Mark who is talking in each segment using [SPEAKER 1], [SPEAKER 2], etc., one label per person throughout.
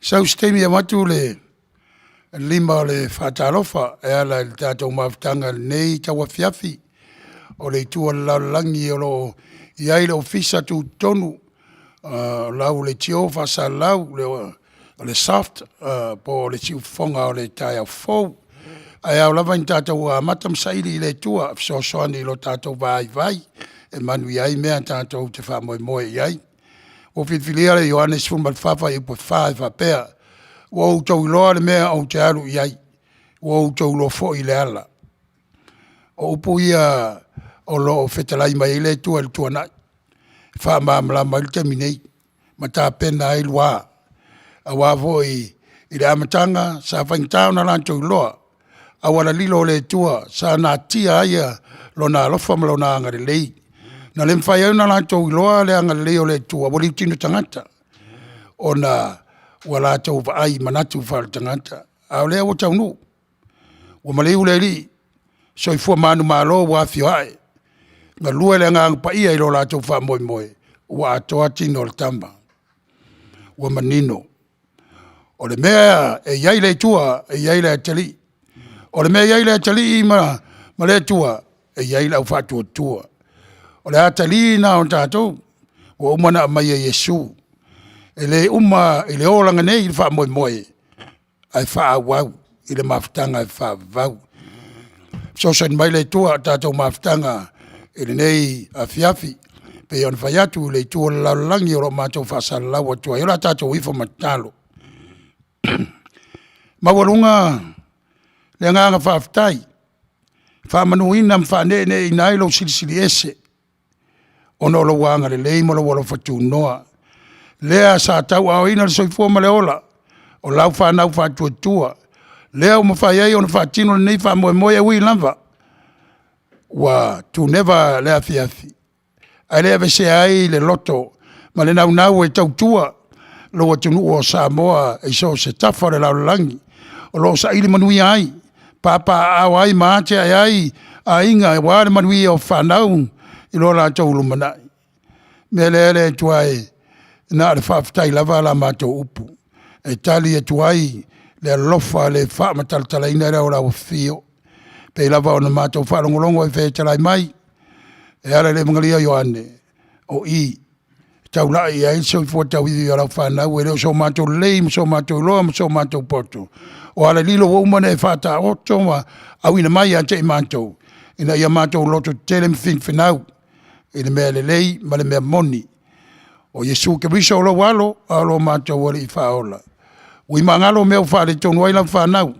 [SPEAKER 1] Sau se taimi e avatu le lima o le faatalofa e ala i le tatou mafutaga i lenei tauafiafi. O le itu o le lalolagi o lo o i ai le Ofisa Tutotonu o lau Leitio Faasalalau o le SOFT po o le Siufofoga o le Taeao Fou. Ae ao lava ina tatou amata ma saili i le Atua e fesoasoani i lo tatou vaivai e manuia ai mea tatou te faamoemoe i ai. Ua filifilia le Ioane 14 fuaiupu 4 e faapea, “Ua outou iloa le mea ou te alu i ai, ua outou iloa foi le ala.” O upu ia o lo o fetalai mai ai le Atua i le tuanai, e faamalamalama ai le taimi nei ma tapena ai lua, aua foi i le amataga sa faigata ona latou iloa auala lilo o le Atua sa natia ai Lona alofa ma Lona agalelei. Na le mafai ai ona latou iloa le agalelei o le Atua ua liutino tagata ona ua latou vaai i manatu faaletagata, a o lea ua taunuu, ua maliu le Alii, soifua manumalo ua afio ae, galue le Agaga Paia i lo latou faamoemoe ua atoa tino o le tama, ua manino. O le mea e i ai le Atua, e i ai le atalii. O le mea e i ai le atalii ma le Atua, e i ai le au faatuatua. O le atalii lena o tatou ua uma ona aumai e Iesu, e le uma i le olaga nei le faamoemoe, ae faaauau i le mafutaga e faavavau. Fesoasoani mai le Atua i le tatou mafutaga i lenei afiafi, e pei ona fai atu i le itu o le lalolagi o lo o matou faasalalau atu ai. O le a tatou o ifo ma tatalo. Maualuga le agaga faafetai, e faamanuina ma faaneeneeina ai lou Silisili Ese ona o lou agalelei ma lou alofa tunoa, lea sa tauaaoina le soifua ma le ola o lau fanau faatuatua, lea ua mafai ai ona faatino lenei faamoemoe, e ui lava ua tuneva le afiafi, ae le aveesea ai le loto ma le naunau e tautua lou atunuu o Samoa i so o se tafa o le lalolagi, o lo o saili manuia ai, papaaao ai ma atinae ai aiga aua le manuia o fanau i lo latou lumanai. O le mea lea le Atua e, na o le faafetai lava la matou upu e tali atu ai le alofa le faamatalatalaina lea o lau Afio, e pei lava ona matou faalogologo o e fetalai mai e ala i le Iuga o Ioane, o i e taulai i ai le soifua tauivi o lau fanau. E le o so matou lelei ma so matou iloa ma so matou poto, o ala lilo ua uma ona e faataoto ma auina mai ia te i matou, ina ia matou lototetele ma finafinau i le mea lelei ma le mea moni. O Iesu Keriso o lou Alo a o lo matou Alii Faaola. Ua magalo mea ua faaletonu ai lau fanau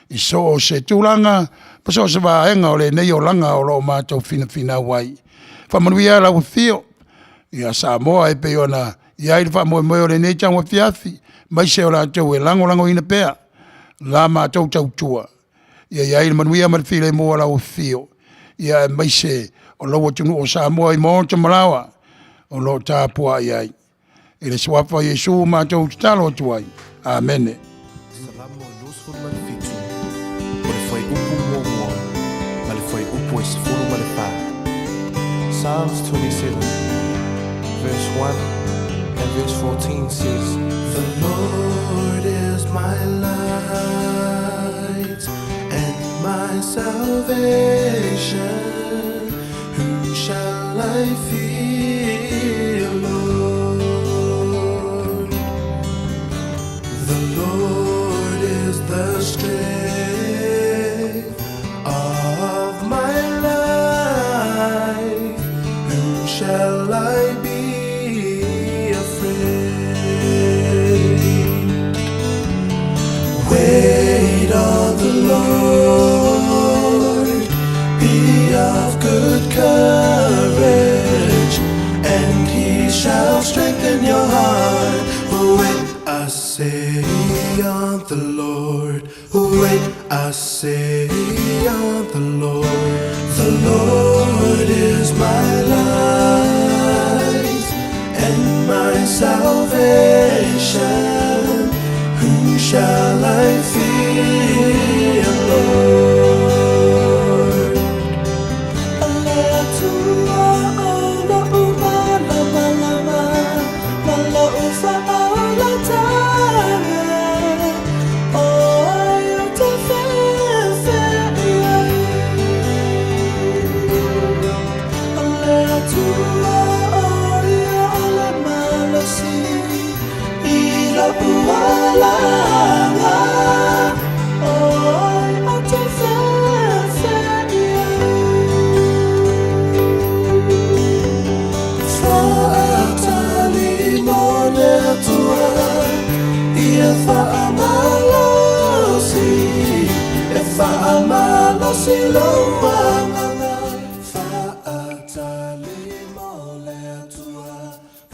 [SPEAKER 1] i so o se tulaga ma so o se vaega o lenei olaga o lo o matou finafinau ai. Faamanuia lau afio ia Samoa e pei ona i ai le faamoemoe o lenei tauafiafi, aemaise o latou e lagolagoina pea la matou tautua, ia i ai le manuia ma le filemu o lau Afio, aemaise o lou atunuu o Samoa i maota ma laoa o lo o tapuai ai. I le suafa o Iesu ua matou tatalo atu ai. Amene.
[SPEAKER 2] Salamo 27, o le fuaiupu muamua ma le fuaiupu e 14. Psalms 27, verse 1 and verse 14 says, The Lord is my light and my salvation. Whom shall I fear, Lord? The Lord is the strength of my life. Whom shall I be afraid? Wait on the Lord, be of good courage, and he shall strengthen your heart. Wait, I say on the Lord. Wait, I say on the Lord. The Lord is my light and my salvation. Whom shall I fear, Lord?
[SPEAKER 3] O le Atua o lo'u malamalama ma lo'u faaolataga. lou alaga Oi ou te feafea i ai Faatali mo le Atua Ia faamalosi E faamalosi lou agaga Faatali mo le Atua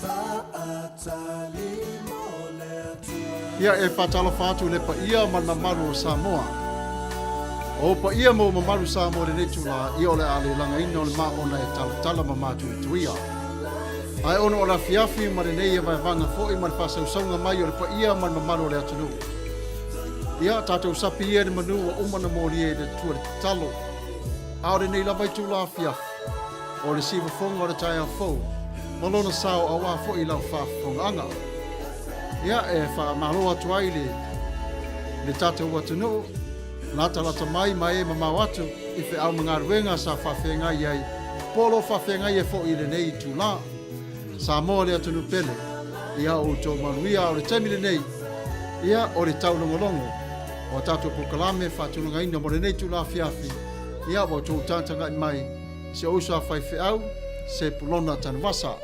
[SPEAKER 3] Faatali mo le Atua.
[SPEAKER 4] Ia, e faatalofa atu i le paia ma le mamalu o Samoa. O ou paia ma ou mamalu Samoa i lenei itula, ia o le a le lagaina o le maona e talatala ma matuituia. Ae ona o le afiafi ma lenei vaevaega foi ma le faasausauga mai o le paia ma le mamalu o le atunuu. Ia, tatou sapi ia i le manu ua uma ona molia i le Atua le tatalo. A o lenei lava itula afiafi, o le siufofoga o le taeao fou ma lona sao aua foi lau faafofogaaga. Ia, e faamalo atu ai le, le tatou atunuu, latalata mai ma e mamao atu i feau ma galuega sa faafeagai ai, po o lo o faafeagai ai foi i lenei itula. Samoa le atunuu pele, ia outou manuia a o le taimi lenei, ia o le taulogologo o a tatou polokalame faatulagaina mo lenei itula afiafi, ia ua outou tagatagai mai i si ou uso a faifeau, Sepulona Tanuvasa.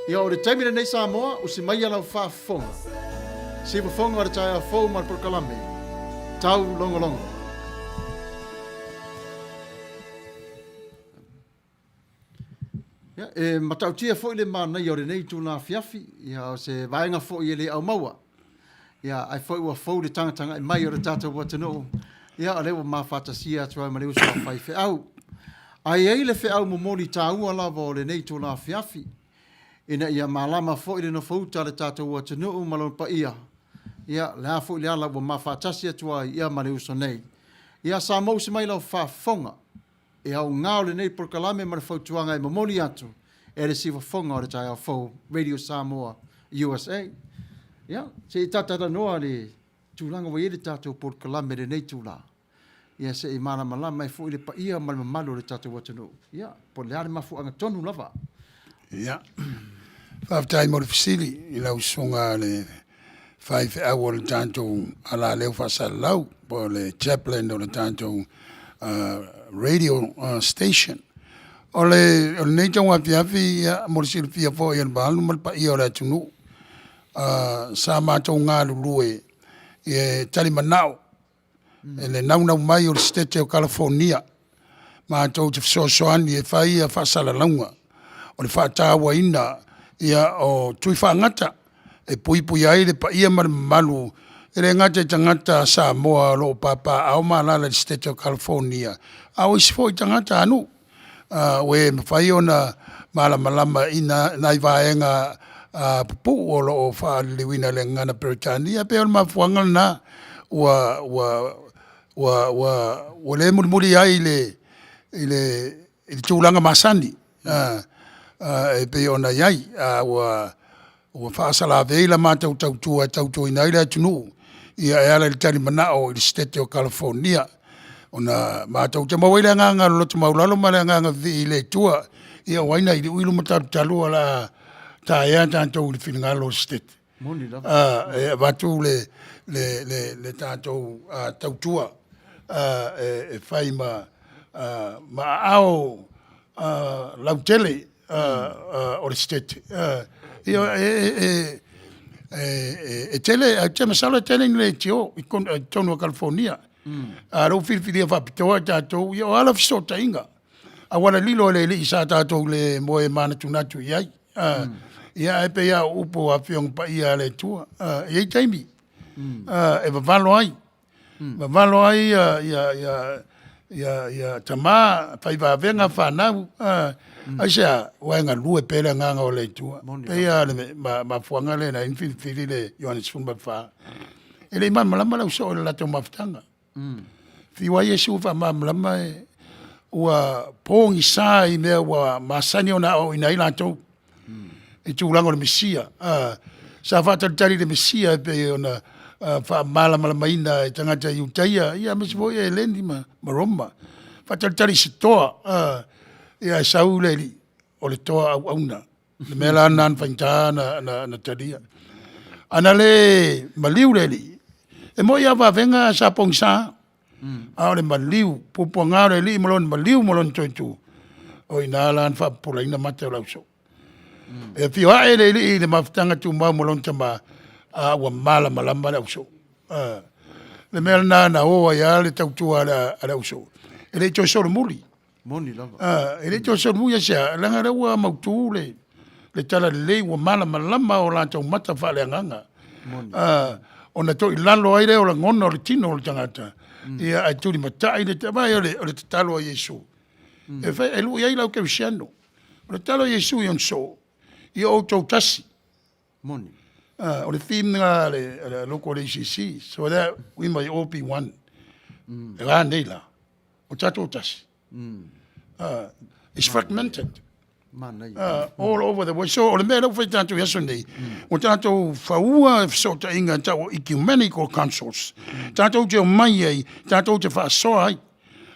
[SPEAKER 4] Ia o le taimi lenei Samoa, usi maia lau faafofoga. Siufofoga o le taeao fou ma le polokalame, Taulogologo. Ia, e matautia foi le manaia o lenei itula afiafi, ia, o se vaega foi e le aumaua. Ia, ai foi ua fou le tagatagai mai o le tatou atunuu, ia, o lea ua mafaatasia atu ai ma le uso a faifeau. Ae i ai le feau momoli taua lava o lenei itula afiafi, ina ia malama foi le nofouta a le tatou atunuu ma lona paia, ia, le a foi le ala ua mafaatasi atu ai ia ma le uso nei. Ia, Samoa usi mai lau faafofoga. E aoga o lenei polokalame ma le fautuaga e momoli atu e le siufofoga o le taeao fou Radio Samoa USA. Ia, se i talatalanoa le tulaga ua i ai le tatou polokalame i lenei itula. Ia, se i malamalama ai foi le paia ma le mamalu o le tatou atunuu. Ia, po o le a le mafuaaga tonu lava.
[SPEAKER 1] Ia, faafetai mo le fesili i lau susuga le faifeau o le tatou alaleo faasalalau po o le chaplain o le tatou radio station. O le o lenei tauafiafi ia mo le silafia foi e le mamalu ma le paia o le atunuu, sa matou galulue e talimanao i le naunau mai o le Setete o Kalafonia matou te fesoasoani e fai ia faasalalauga o le faatauaina ia o tui faagata e puipuia ai le paia ma le mamalu e le gata i tagata Samoa o lo o papaaao ma alaala i le Setete o Kalafonia, a o isi foi tagatanuu ua e mafai ona malamalama i nai vaega pupuu o lo o faaliliuina i le gagana Peretania. E pei o le mafuaaga lena ua ua ua ua ua le mulimuli ai i le i le i le tulaga masani e pei ona i ai, a ua ua faasalavei la matou tautua e tautuaina ai le atunuu ia e ala i le talimanao i le Setete o Kalafonia ona matou te maua ai le agaga loloto maualalo ma le agaga vivii i le Atua ia o ai na iliu ma talutalu o le a taea tatou i le finagalo o le Setete.
[SPEAKER 4] Moni lava.
[SPEAKER 1] E avatu le le le le tatou tautua e fai ma ma aao lautele o le Setete. Ia e e tele, ou te masalo e tele ni leitio i totonu o Kalifonia. A o lea ua filifilia faapitoa i tatou, ia o ala o fesootaiga, auala lilo a le Alii sa tatou le moe manatunatu i ai. Ia ae pei lava o upu a Afioga Paia a le Atua, e i ai taimi e vavalo ai, vavalo ai ia tama, faivaavega, fanau, aisea? Aua e galue pea le Agaga o le Atua. E pei lava o le mafuaaga lea na ala ai ona filifili le Ioane 14. E le i malamalama le ausoo i le latou mafutaga. Fiu ai Iesu e faamalamalama ua pogisa i mea ua masani ona aoaoina ai latou i tulaga o le Mesia. Sa faatalitali i le Mesia e pei ona faamalamalamaina e tagata Iutaia, ia aemaise foi Eleni ma Roma. Faatalitali i se toa, ia e sau le alii o le toa auauna. Le mea la lena na faigata ona talia. Ana le maliu le alii, e moi lava vavega sa pogisa, a o le maliu, puapuaga o le alii ma lona maliu ma lona toitu, o i ina la na faapupulaina mata o le ausoo. E afio ae le alii i le mafutaga tumau ma lona tama, a ua malamalama le ausoo. Le mea lena na o ai lava le tautua a le ausoo, e le i toe solomuli.
[SPEAKER 4] Moni lava.
[SPEAKER 1] E le i toe solomuli aisea? Leaga o lea ua mautu le talalelei, ua malamalama o latou mata faaleagaga. Ona toilalo ai lea o lagona o le tino o le tagata, ia ae tulimatai le, vaai o le tatalo a Iesu, e fai, e lui ai le aukerisiano. O le tatalo a Iesu i ona soo, ia outou tasi.
[SPEAKER 4] Moni.
[SPEAKER 1] O le theme lena a le lotu a le ACC, so that we may all be one. E a nei la? O tatou tasi. It's fragmented.
[SPEAKER 4] Manaia.
[SPEAKER 1] All over the world. So o le mea lea ua fai tatou i aso nei, ua tatou faua fesootaiga tau o ecumenical councils. Tatou te omai ai, tatou te faasoa ai.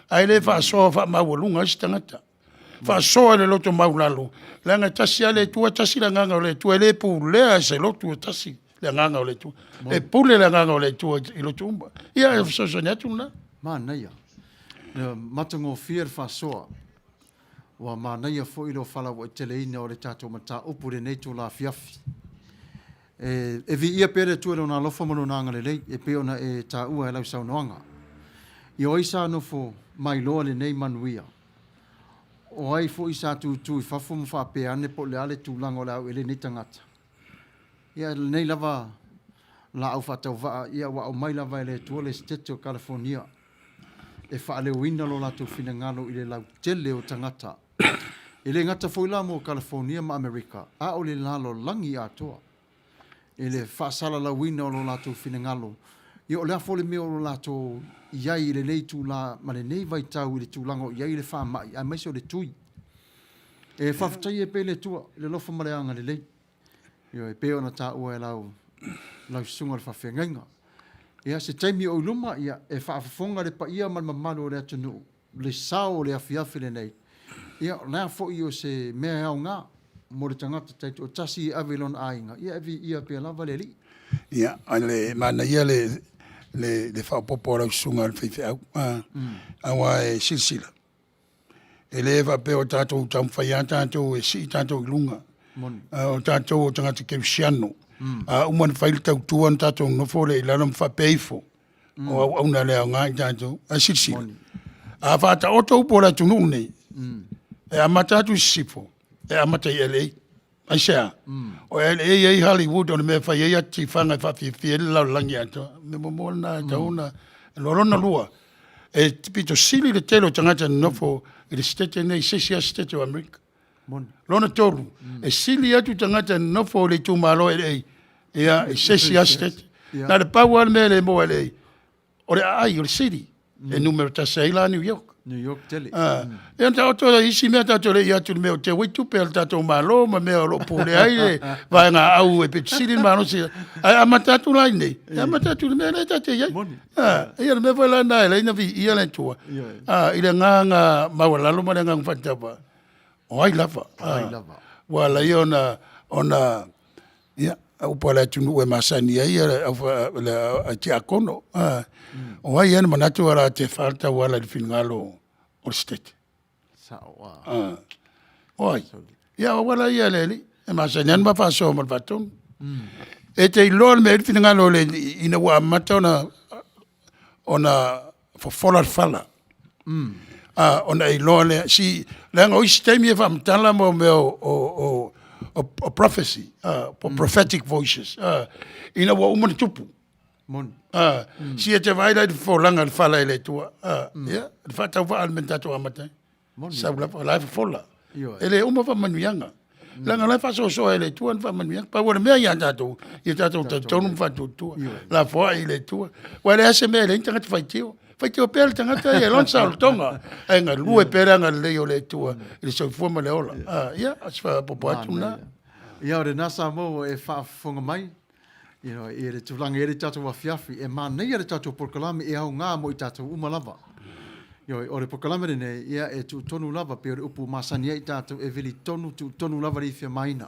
[SPEAKER 1] Ae le faasoa faamaualuga ai se tagata. Faasoa i le loto maualalo, leaga e tasi lava le Atua, tasi le Agaga o le Atua, e le pulea e se lotu e tasi le Agaga o le Atua. E pule le Agaga o le Atua i lotu uma. Ia, e fesoasoani atu lena.
[SPEAKER 4] Manaia. Ia matagofie le faasoa. Ua manaia foi le faalauaiteleina o le tatou mataupu i lenei itula afiafi. E viia pea le Atua i Lona alofa ma Lona agalelei e pei ona e taua e lau saunoaga. Ia o ai sa nofo mailoa lenei manuia? O ai foi sa tutu i fafo ma faapea ane po o le a le tulaga o le a oo i ai lenei tagata? Ia, lenei lava laau faatauvaa, ia ua aumai lava e le Atua le Setete o Kalifonia e faaleoina lo latou finagalo i le lautele o tagata. E le gata foi la mo Kalifonia ma Amerika, a o le lalolagi atoa i le faasalalauina o lo latou finagalo. Ia o le a foi le mea o lo latou i ai i lenei itula ma lenei vaitau i le tulaga o i ai le faamai aemaise o le tui. E faafetaia pea le Atua i le alofa ma le agalelei. Ioe, e pei ona taua e lau, lau susuga i le faafeagaiga. Ia, se taimi o i luma, ia, e faafofoga le paia ma le mamalu o le atunuu, le sao o le afiafi lenei. Ia, o le a foi o se mea e aoga mo le tagata taitoatasi e ave i lona aiga, ia e viia pea lava le Alii.
[SPEAKER 1] Ia, le manaia le, le, le faaopoopo a lau susuga i le faifeau, aua e silasila, E le faapea o tatou taumafai lava tatou e sii tatou i luga. O tatou o tagata kerisiano. A uma ona fai le tautua ona tatou nofo lea i lalo ma faapea ifo, o auauna le aoga i tatou. Ae silasila, a faataoto upu o le atunuu lenei, e amata atu i sisifo, e amata i LA. Aisea? O LA e i ai Hollywood o le mea e fai ai ata tifaga e faafiafia ai le lalolagi atoa. O le mea muamua lena e tatau ona... O lona lua, e pito sili le tele o tagata nonofo i le Setete nei i se isi lava Setete o Amerika. Lona tolu, e sili atu tagata nonofo i le itumalo LA ia, i se isi lava Setete. Na o le pau lava le mea e le maua e LA, o le aai, o le city, e numera tasi ai la New York.
[SPEAKER 4] New York tele.
[SPEAKER 1] Ah, e ona taoto ai isi mea tatou le i atu i le mea o teu ai tupe a le tatou Malo ma mea o lo o pulea ai le vaega au e pito sili le malosi. Ae amata atu la i inei, e amata atu i le mea lea tatou te i ai.
[SPEAKER 4] Moni.
[SPEAKER 1] Ah, ia le mea foi la lena e ala ai ona viia le Atua.
[SPEAKER 4] Ioe.
[SPEAKER 1] Ah, i le agaga maualalo ma le agaga faatauvaa, o ai lava.
[SPEAKER 4] O ai lava.
[SPEAKER 1] Ua ala ai ona, ona Ia, upu a le atunuu e masani ai le tiakono. O ai ea na manatu o le a tefa le tauala i le finagalo o le Setete?
[SPEAKER 4] Sao, a.
[SPEAKER 1] O ai? Ia, o auala ia a le alii. E masani lava ona ma faasoa ma le faatonu. E te iloa le mea e i ai le finagalo o le alii ina ua amata ona ona fofola le fala. Mm. Ona e iloa lea, si, leaga o isi taimi e faamatala mo mea o, o, o, o, o prophecy, o prophetic voices, ina ua uma ona tupu.
[SPEAKER 4] Moni.
[SPEAKER 1] Si e te vaai la i le fofolaga o le fala e le Atua, ia, le faatauvaa le mea na tatou amata ai. Sau lava, o la e fofola. E le uma faamanuiaga. Leaga o la e faasoasoa e le Atua ni faamanuiaga. Pau o le mea ia tatou, ia tatou talitonu ma faatuatua. Lafoai i le Atua. Aua e leai se mea e leai ni tagata faitio. Faitio pea le tagata ia e lona saolotoga, ae galue pea le agalelei o le Atua i le soifua ma le ola. Ia, o se faaopoopo atu lena.
[SPEAKER 4] Ia, o lena Samoa ua e faafofoga mai, you know, i le tulaga e i ai le tatou afiafi, e manaia le tatou polokalame e aoga mo i tatou uma lava. Ioe, o le polokalame lenei, ia e tuutonu lava, pei o le upu masani ai i tatou, e vili tonu, tuutonu lava le ifi a Maina.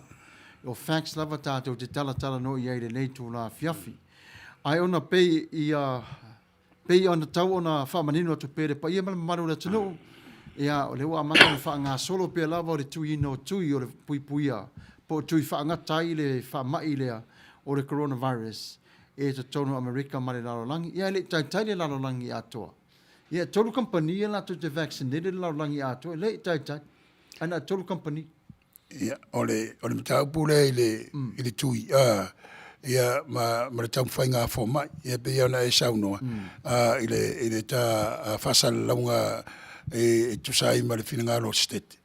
[SPEAKER 4] O facts lava tātou te talatalanoa i ai i lenei itula afiafi. Ae ona pei ia, pei ona tau ona faamanino atu pea i le paia ma le mamalu o le atunuu, ia, o lea ua amata ona faagasolo pea lava o le tuiina o tui o le puipuia po o tui faagata ai le faamai lea o le coronavirus i totonu o Amerika ma le lalolagi. Ia e le i taitai le lalolagi atoa. Ia e tolu kamupani ia latou te vaccinated le lalolagi atoa, e le i taitai, ae na o le tolu kamupani.
[SPEAKER 1] Ia, o le, o le mataupu lea i le, mm. i le tui, uh, ia, ma, ma le taumafaiga a fomai. Ia, pei ona e saunoa, mm. uh, i le, i le ta uh, faasalalauga e, e tusa ai ma le finagalo o State.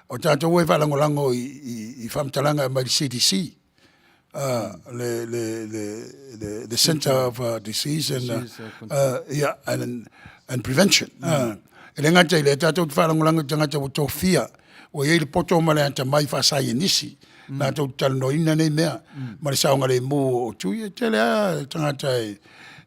[SPEAKER 1] O tātou e faalagolago i, i, i faamatalaga mai le CDC, uh, le, le, le, le, the Center of uh, Disease and, uh, uh, yeah, and, and Prevention. Mm. Uh, e le gata i lea, tātou te faalagolago i tagata ua tofia, ua i ai le poto ma le atamai faasaienisi, mm. latou te talanoaina nei mea, mm. ma le saogalemu o tui, e tele lava tagata e,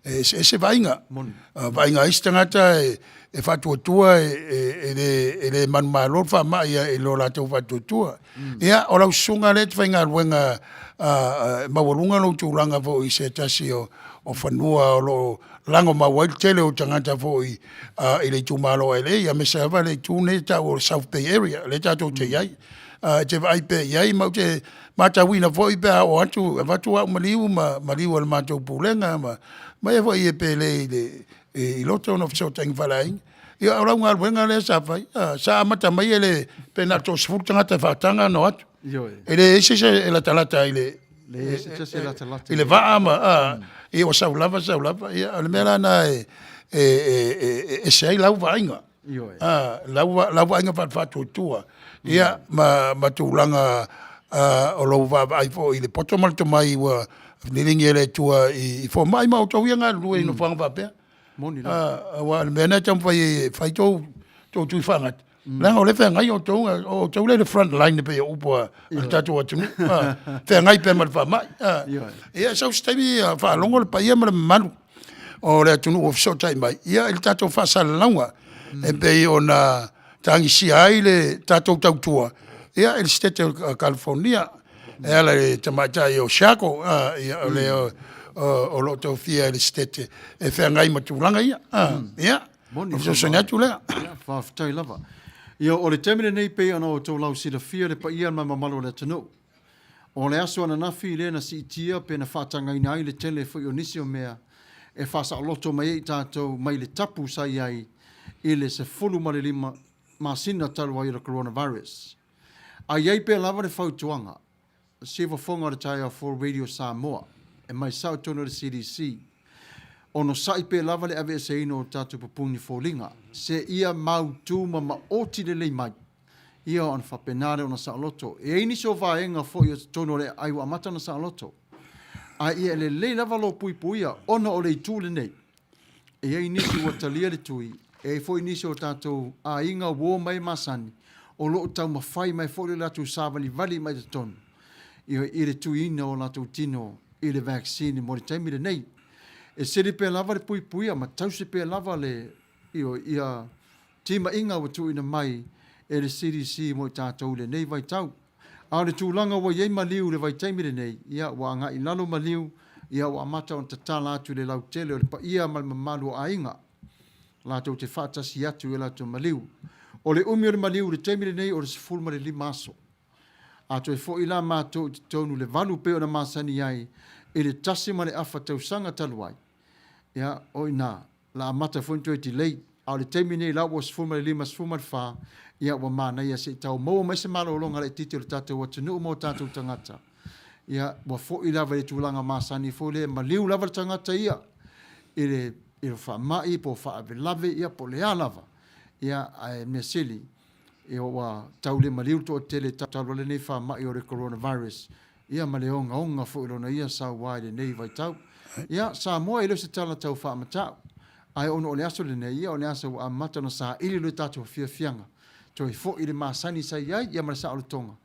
[SPEAKER 1] e eseese vaaiga. Uh, vaaiga a isi tagata e, e faatuatua e, e, e, le, e le manumalo le faamai i lo latou faatuatua. Mm. Ia, o lau susuga lea e te faigaluega uh, maualuga lou tulaga foi i se tasi o, o fanua o lo o lago mau ai le tele o tagata foi uh, i le itumalo o LA, aemaise lava le itu nei e tau o le South Bay Area, lea tatou te i ai. Uh, e te vaai pea i ai, ma ou te matauina foi pe a oo atu, avatu au maliu ma maliu a le matou pulega ma, ma ia foi e pele i le, i loto ona o fesootaiga faaleaiga. Ia, o lau galuega lea sa fai, sa amata mai e le, pe na o le toasefulu tagata e faataga ona o atu. E leai se isi e latalata i le, i le vaa ma, ia ua sau lava, sau lava. Ia, o le mea la lena e, e, e, e ese ai lau vaaiga. Lau, lau vaaiga faatuatua. Ia, ma, ma tulaga o lou vaavaai foi i le poto ma le tomai ua liligia e le Atua i, i fomai ma outou ia galulue i nofoaga faapea.
[SPEAKER 4] Moni lava.
[SPEAKER 1] Aua o le mea lena e taumafai ai e fai tou, tou tui faagata. Leaga o lea e feagai outou, o outou lea i le front line e pei o upu a le tatou atunuu. Feagai pea ma le faamai. Ia, sau se taimi faalogo le paia ma le mamalu o le atunuu ua fesootai mai, ia i le tatou faasalalauga e pei ona tagisia ai le tatou tautua ia i le Setete o California e ala i le tamaitai o Shago ia o le o lo o tofia i le Setete e feagai ma tulaga ia. Ia, o le fesoasoani atu lea.
[SPEAKER 4] Ia, faafetai lava. Ia, o le taimi lenei pei ona outou lausilafia le paia ma le mamalu o le atunuu. O le aso ananafi lea na siitia pe na faatagaina ai le tele foi o nisi o mea e faasaoloto mai ai i tatou mai le tapu sa i ai i le 15 masina talu ai o le coronavirus. A i ai pea lava le fautuaga, siufofoga o le taeao fou Radio Samoa, e mai sao tonu e le CDC, onosai pea lava le aveeseina o tatou pupuni foliga, seia mautu ma maoti lelei mai. Ia ona faapena lea ona saoloto. E i ai nisi o vaega foi o totonu o le aai ua amata ona saoloto. Ae ia lelei lava lou puipuia ona o le itu lenei. E i ai nisi ua talia le tui, e i ai foi nisi o tatou aiga uo mai masani o lo o taumafai mai foi le latou savalivali mai totonu i le tuiina o latou tino i le vaccine mo le taimi lenei. E sili pea lava le puipuia ma tausi pea lava le ia timaiga ua tuuina mai e le CDC mo i tatou i lenei vaitau. A o le tulaga ua i ai maliu i le vaitaimi lenei, ia, ua agai i lalo maliu, ia, ua amata ona tatala atu i le lautele o le paia ma le mamalu o aiga latou te faatasi atu i o latou maliu. O le umi o le maliu i le taimi lenei o le 15 aso. A toe foi la matou i totonu i le valu pei ona masani ai i le tasi ma le afa tausaga talu ai, ia, o i ina, la amata foi ona toe delay. A o le taimi nei la ua 15, 14, ia ua manaia se i tau maua mai se malologa laitiiti o le tatou atunuu ma o tatou tagata. Ia ua foi lava i le tulaga masani foi lea e maliu lava le tagata ia i le i le faamai po o faalavelave ia po o le a lava. Ia ae mea sili, ia ua tau le maliu le toatele talu ai lenei faamai o le coronavirus ia ma le ogaoga foi o lona ia saua i lenei vaitau. Ia, Samoa e le o se tala tau faamatau, ae ona o le aso lenei, ia o le aso ua amata ona saili lo tatou fiafiaga, toe foi i le masani sa i ai, ia ma le saolotoga,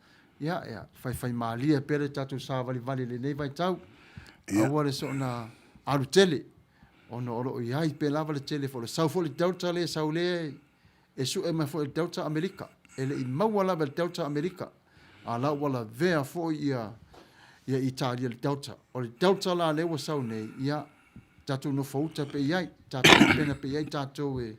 [SPEAKER 4] ia, ia faifaimalie pea le tatou savalivali i lenei vaitau, aua le soona alu tele, ona o lo o i ai pea lava le tele foi o le sau foi o le Delta lea e sau lea E sue mai foi e le Delta Amerika. E le i maua lava e le Delta Amerika, a la ua lavea foi ia Ia Italia le Delta. O le Delta la lea ua sau nei, ia tatou nofo uta pea i ai, tapenapena pea i ai tatou e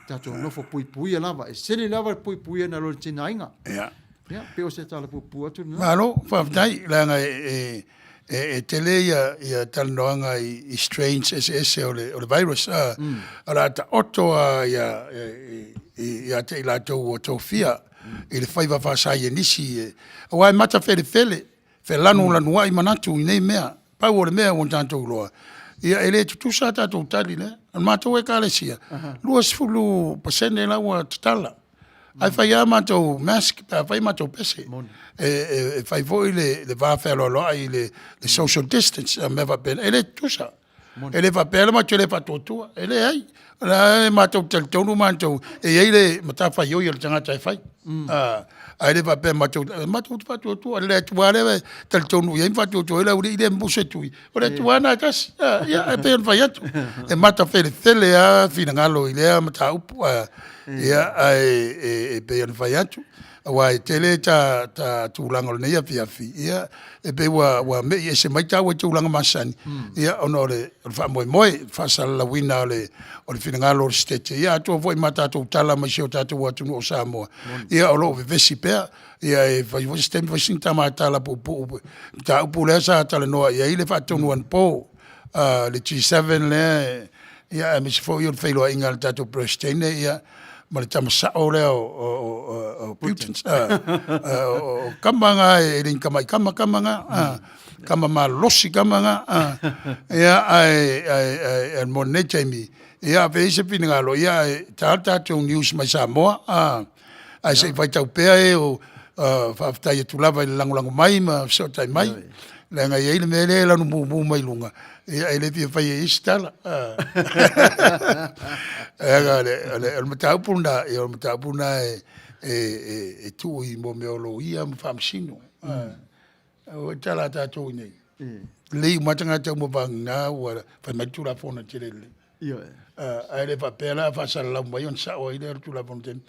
[SPEAKER 4] tatou nofo puipuia lava. E sili lava le puipuia nai lo le tigaina.
[SPEAKER 1] Ia.
[SPEAKER 4] Ia, pei o se tala puupuu atu lena.
[SPEAKER 1] Malo, faafetai, leaga e, e, e tele ia, ia talanoaga i, i strains eseese o le, o le virus. A, mm. O le a taoto a ia, ia te i latou ua tofia mm. i le faiva faasaienisi. E, aua e matafelefele, felanulanuai manatu i nei mea. Pau o le mea ua tatou iloa, ia e le tutusa a tatou tali lea. O le matou ekalesia, 20% la ua tatala. Ae fai lava matou mask pe a fai matou pese. E, e, e fai foi le, le va fealoaloai i le, le social distance, a mea faapena. E le tutusa. E le faapea le matou le faatuatua. E leai. O la e matou talitonu matou, e i ai le matafaioi a le tagata e fai. Mm. Uh, ae le faapea matou, matou te faatuatua. Le Atua lea e talitonu i ai ma faatuatua ai le aualii lea e musu e tui. O le Atua lena e tasi. Uh, ia, e pei ona fai atu. E matafelefele lava finagalo i lea mataupu. Uh, ia, ae e, e pei ona fai atu. Aua e tele ta, ta tulaga o lenei afiafi, ia, e pei ua, ua me'i ese mai taua i tulaga masani, mm. ia, ona o le, o le faamoemoe, faasalalauina o le, o le finagalo o le Setete, ia, atoa foi ma tatou tala mai si o tatou atunuu o Samoa, mm. ia, o lo o vevesi pea, ia, e fai foi se taimi fai sina tamatala puupuu, mataupu lea sa talanoa i ai le faatonu anapo, uh, le G7 lea, ia, aemaise foi o le feiloaiga a le tatou Peresetene, ia, ma le tama sao lea o, o, o, o Putin. O kama nga e le kama i kama kama nga. Kama malosi kama nga. Ia ai ai ai ai mo nei taimi. Ia fe i se finagalo ia e tā tātou news mai Samoa. Ae se i faitau pea e o faafetai atu lava i le lagolago mai ma fesootai mai. Leaga e i ai le mea lea e lanu mumu mai luga, ia e le fia fai e isi tala. Leaga o le, o le, o le mataupu lena, ia o le mataupu lena e, e, e, e tuu i mo mea o loia ma faamasino. Mm. O tala a tātou i nei. Lelei uma tagata uma vagana ua fai mai le Tulafono tele lelei.
[SPEAKER 4] Ioe.
[SPEAKER 1] Ae le faapea la faasalalau mai ona sao ai lea o le Tulafono tele.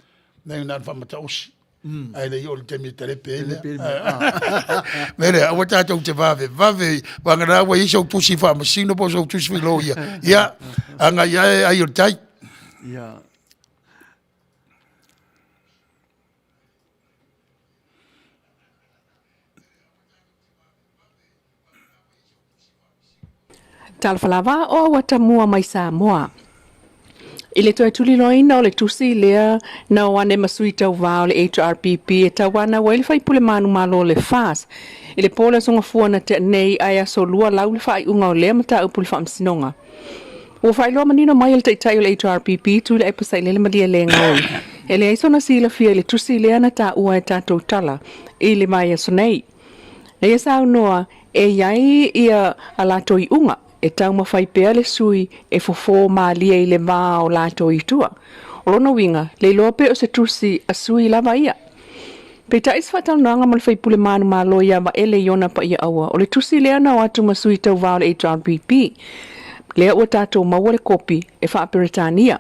[SPEAKER 1] Leaga na o le faamatausi. Mm. Ae le i oo i le taimi e talepe ai lea. Mea lea, aua tatou te vavevave, vagana ua i ai sou tusi faamasino po o sou tusi loia. Ia, agai ae ai o le tai.
[SPEAKER 4] Ia.
[SPEAKER 5] Talofa lava o Auatamua mai Samoa. I le toe tuliloaina o le tusi lea na o ane ma sui tauvā o le HRPP e tauanau ai le faipule manumalo o le FAS i le po le Aso Gafua na tea nei ae aso lua lau le faaiuga o lea mataupu i le Faamasinoga. Ua faailoa manino mai e le Taitai o le HRPP, Tuilaepa Sailele Malielegaoi, e leai sona silafia i le tusi lea na taua e tatou tala i le vaiaso nei. Na ia saunoa e i ai ia a latou iuga e taumafai pea le sui e fofo malie i le va o latou i tua. O lona uiga, le iloa pe o se tusi a sui lava ia. Peitai se faatalanoaga ma le faipule manumalo ia Vaele i ona paia aua, o le tusi lea na o atu ma sui tauva o le HRPP, lea ua tatou maua le kopi e faa-Peretania.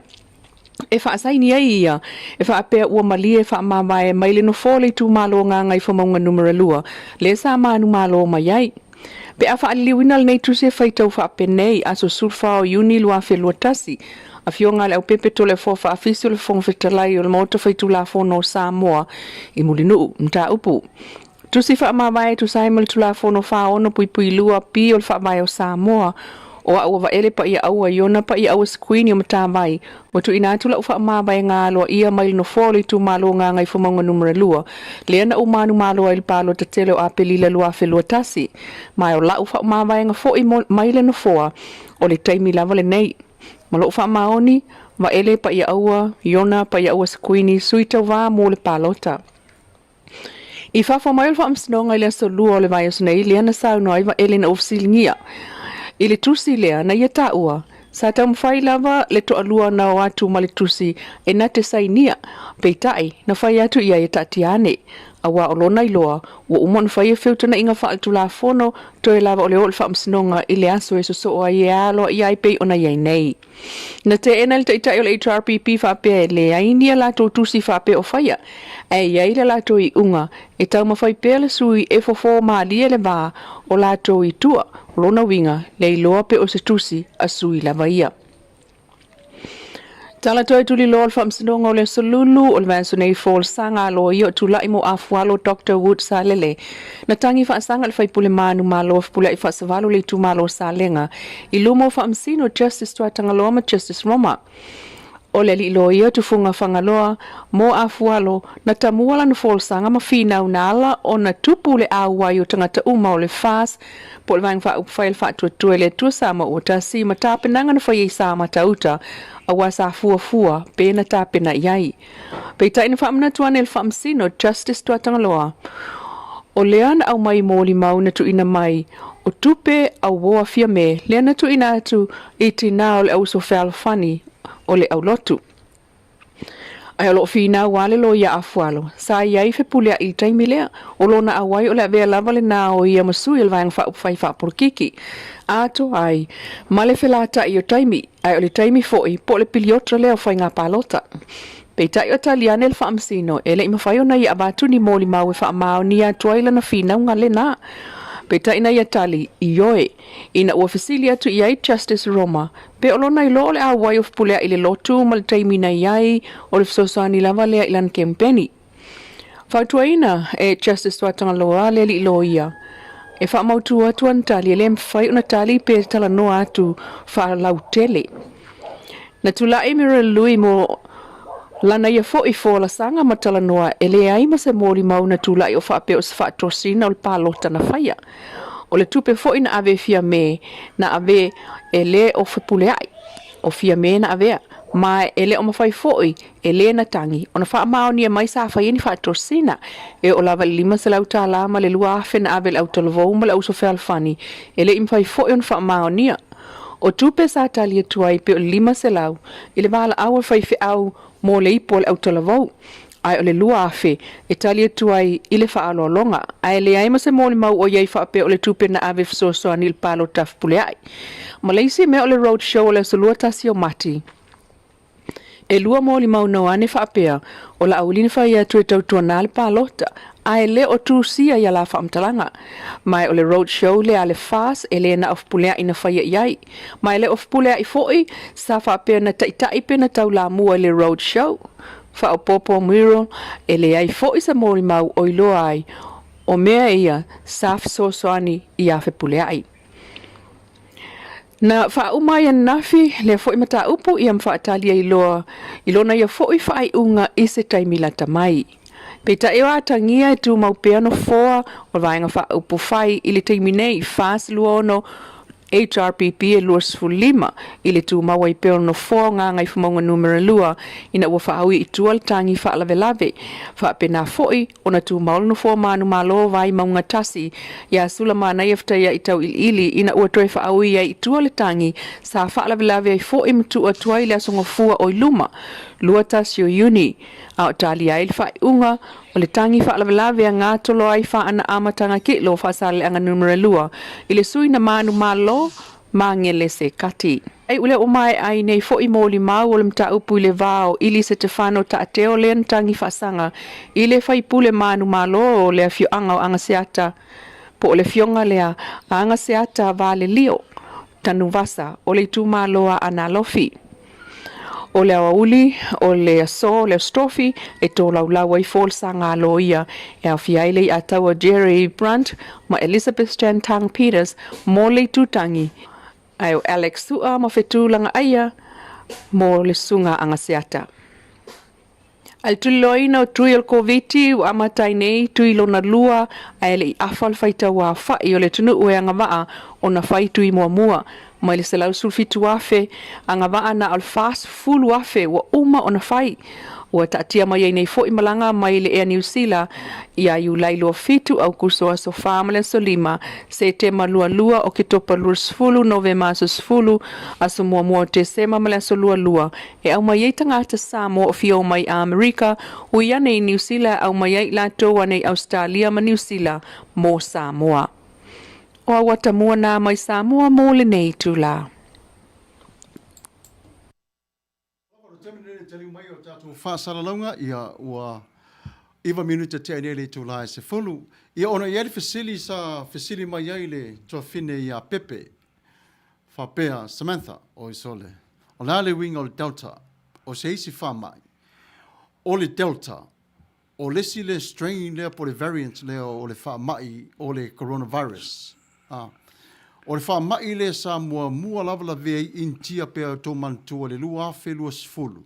[SPEAKER 5] E faasaini ai ia, e faapea ua malie faamavae mai le nofoa o le itumalo Gagaifomauga Numera 2, lea sa manumalo mai ai. Pe a faaliliuina lenei tusi e faitau faapenei, aso 14 o Iuni 2021, Afioga a le Aupepe Toleafoa Faafisi o le Fofoga Fetalai o le Maota Faitulafono o Samoa i Mulinuu, Mataupu. Tusi faamavae e tusa ai ma le Tulafono 46.2 P o le Faavae o Samoa, o a'u a Vaele Pa'ia'aua Iona Pa'ia'aua Sekuini o Matavai, ua tuuina atu la'u faamavaega aloaia mai le Nofoa o le Itumalo Gagaifomauga Numera 2, lea na ou manumalo ai i le palota tele o Apelila 2021, ma o la'u faamavaega fo'i mai le Nofoa o le taimi lava lenei. Ma lo'u faamaoni, Vaele Pa'ia'aua Iona Pa'ia'aua Sekuini, Sui Tauvā mo le Palota. I fafo mai o le Faamasinoga i le aso Lua o le vaiaso nei, lea na saunoa ai Vaele na ua fesiligia i le tusi lea na ia taua, sa taumafai lava le toalua na o atu ma le tusi e na te sainia, peitai, na fai atu i ai e taatia ane. Aua o lona iloa, ua uma ona faia feutanaiga faaletulafono, toe lava o le oo i le Faamasinoga i le aso e sosoo ai e aloaia ai pei ona i ai nei. Na teena e le Taitai o le HRPP faapea e leai ni a latou tusi faapea o faia, ae i ai le latou iuga e taumafai pea le sui e fofo malie le va o latou i tua, o lona uiga, le iloa pe o se tusi a sui lava ia. Tala toe tuliloa o le Faamasinoga o le Aso Lulu o le vaiaso nei folasaga a loia o tulai mo Afualo Doctor Wood Salele. Na tagi faasaga le faipule manumalo Fepuleai Faasavalu le itumalo o Salega i luma o Faamasino Justice Tuatagaloa ma Justice Roma. O le alii loia Tufuga Fagaloa mo Afualo na tamua lana folasaga ma finau na ala ona tupu le auai o tagata uma o le FAS po o le Vaega Faaupufai a le Faatuatua i le Atua Samoa ua tasi ma tapenaga na fai ai sa Matauta aua sa fuafua pe na tapena i ai. Peitai na faamanatu ane e le Faamasino Justice Tuatagaloa, o lea na aumai molimau na tuuina mai o tupe auoa Fiame lea na tuuina atu i tinā o le auuso fealofani o le aulotu. Ae o lo o finau lava le loia afualo, sa i ai fepuleai i le taimi lea. O lona auai o le avea lava lena o ia ma sui o le Vaega Faaupufai Faapolokiki. Atoa ai ma le felata'i o taimi, ae o le taimi foi po o le piliota lea o faiga palota. Peitai o tali ane le Faamasino, e le i mafai ona ia avatu ni molimau e faamaonia atu ai lana finauga lena. Peitai na ia tali, ioe, ina ua fesili atu i ai Justice Roma, Pe o lona iloa o le auai o Fepuleai i le lotu ma le taimi na i ai, o le fesoasoani lava lea i lana kempeni. Fautuaina e Justice Tuatagaloa le alii loia e faamautu atu ana tali e le mafai ona tali pe talanoa atu faalautele. Na tulai Muriel Lui mo lana ia foi folasaga ma talanoa e leai ma se molimau na tulai o faapea o se faatosina o le palota na faia. O le tupe foi na ave e Fiame, na ave e le o Fepuleai. O Fiame na avea, ma e le o mafai foi e le na tagi ona faamaonia mai sa faia ni faatosina. E oo lava i le $500 tala ma le 2000 na ave i le autalavou ma le auso fealofani, e le i mafai foi ona faamaonia. O tupe sa tali atu ai pei o le 500 i le valaau a le faifeau mo le ipu a le autalavou, ae o le 2000 e tali atu ai i le faaaloaloga, ae leai ma se molimau o i ai faapea o le tupe na ave e fesoasoani i le palota a Fepuleai. Ma le isi mea o le road show o le aso 21 o Mati, e lua molimau na ane faapea o Laauli na fai atu e tautuana le palota, ae le o tusia ia la faamatalaga. Ma o le road show lea a le FAS e le na o Fepuleai na faia i ai. Ma e le o Fepuleai foi sa faapea na taitai pe na taulamua i le road show. Faaopoopo Muriel, e leai foi se molimau o iloa ai o mea ia sa fesoasoani iā Fepuleai. Na faauma ai ananafi lea foi mataupu ia ma faatali ai loa i lona ia foi faaiuga i se taimi lata mai. Peitai o atagia e tumau pea nofoa o le Vaega Faaupufai i le taimi nei, 46 HRPP e 25 i le tumau ai pea o le nofoa o Gagaifomauga Numera 2 ina ua faaui i tua le tagi faalavelave. Faapena foi ona tumau le nofoa manumalo o Vaimauga 1 iā Sulamanaia Fetaiai Tauiliili ina ua toe faaui ai i tua le tagi sa faalavelave ai foi ma tuu atu ai le Aso Gafua o i luma, 21 o Iuni, a o talia ai le faaiuga O le tagi faalavelave a gatolo ai faana amataga kilo Faasaleleaga Numera 2 i le sui na manumalo Magele Sekati. Ai ule ua maea ai nei foi molimau o le mataupu i le va o Ili Setefano Taateo lea na tagi faasaga i le faipule manumalo o le afioaga o Agaseata po o le afioga lea a Agaseata Valelio Tanuvasa o le itumalo a Analofi. O le aoauli o le aso o le Aso Tofi e tolaulau ai folasaga a loia e aofia ai le iataua Jerry Brunt ma Elizabeth Chan Tang Peters mo le itutangi, ae o Alex Su'a ma Fetu Lagaaia mo le susuga a Agaseata. I le tuliloaina o tui o le Koviti ua amata ai nei tui lona lua ae le i afa le faitau aofa'i o le atunuu e agavaa ona fai tui muamua mai le 117,000 agavaa na o le 40,000 ua uma ona fai. Ua taatia mai ai nei foi malaga mai le Ea Niu Sila ia Iulai 27, Aukuso aso 4 ma le aso 5, Setema 22, Oketopa 20, Novema aso 10, aso muamua o Tesema ma le aso 22, e aumai ai tagata Samoa o fia omai i Amerika, ui ane i Niu Sila e aumai ai i latou ane i Ausetalia ma Niu Sila mo Samoa. O au atamua nā mai Samoa mō lenei itulā.
[SPEAKER 4] O le taimi lenei i le taliu mai o le tatou faasalalauga, ia ua iva minute tea nei le itula e 10. Ia ona i ai le fesili sa fesili mai ai le tuafine ia Pepe, faapea, Samantha, oi sole, o le a le uiga o le Delta? O se isi faamai? O le Delta, o le isi lea strain lea po o le variant lea o le faamai o le coronavirus. A. O le faamai lea sa muamua lava lavea ai Initia pei ona outou manatua i le 2020.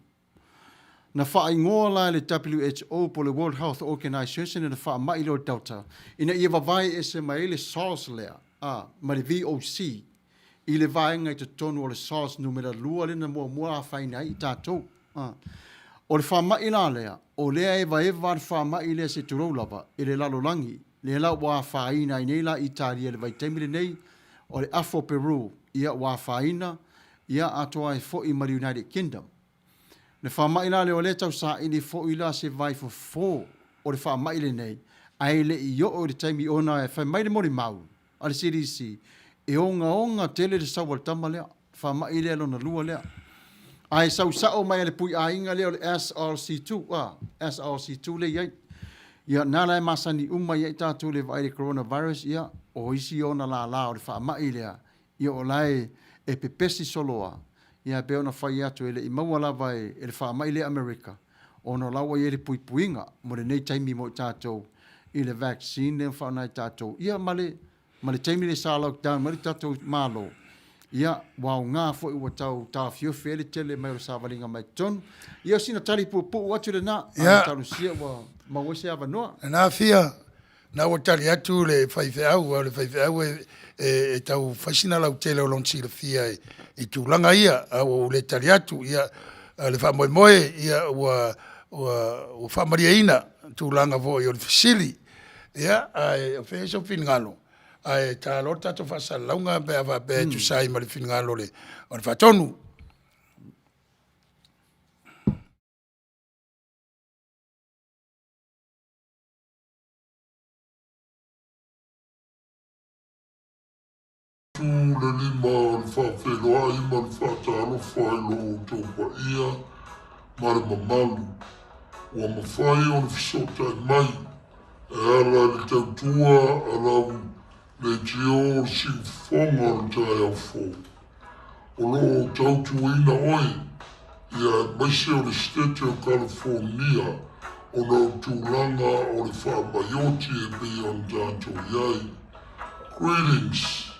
[SPEAKER 4] Na faaigoa la e le WHO po o le World Health Organization le faamai lea o le Delta ina ia vavae ese mai ai le SARS lea, a, ma le VOC i le vaega i totonu o le SARS numera lua lea na muamua afaina ai i tatou. A. O le faamai la lea, o lea e evaeva le faamai lea se i tulou lava i le lalolagi, lea la ua afaina ai nei la Italia i le vaitaimi lenei, o le afa o Peru, ia ua afaina, ia atoa ai foi ma le United Kingdom. Le faamai la lea o lea e tau saili foi la se vaifofo o le faamai lenei, ae le i oo i le taimi ona e fai mai le molimau a le CDC, e ogaoga tele le sau a le tama lea, faamai lea lona lua lea. Ae sau sao mai a le pui aiga lea o le SRC2, a, SRC2 lea e i ai. Ia, na la e masani uma i ai tatou i le vaai i le coronavirus, ia, o isi ona lala o le faamai lea, ia o la e, e pepesi solo lava, ia e pei ona fai atu e le i maua lava e, e le faamai lea Amerika, ona o la ua i ai le puipuiga mo lenei taimi mo i tatou i le vaccine lea ua faaaoga e tatou, ia ma le, ma le taimi lea sa lockdown mai le tatou Malo, ia, ua aoga foi ua tau taofiofi ai le tele mai o le savaliga mai totonu. Ia, o sina tali puupuu atu lena, a talosia ua maua ai se avanoa.
[SPEAKER 1] Lena Fia, na ua tali atu le faifeau, a o le faifeau e, e, e tau fai sina lautele o lona silafia i, i tulaga ia, a ua ou le tali atu, ia, le faamoemoe, ia, ua, ua, ua faamalieina tulaga foi o le fesili. Ia, ae o fea sou finagalo, ae ta loa le tatou faasalalauga pe a faapea e tusa ai ma le finagalo o le, o le Faatonu.
[SPEAKER 6] Tu le lima o le faafeiloai ma le faatalofa i lo outou paia ma le mamalu, ua mafai ona fesootai mai e ala i le tautua a lau leitio o le siufofoga o le taeao fou. O lo o tautuaina oe, ia aemaise o le Setete o Kalifornia ona o tulaga o le faamaioti e pei ona tatou i ai. Greetings.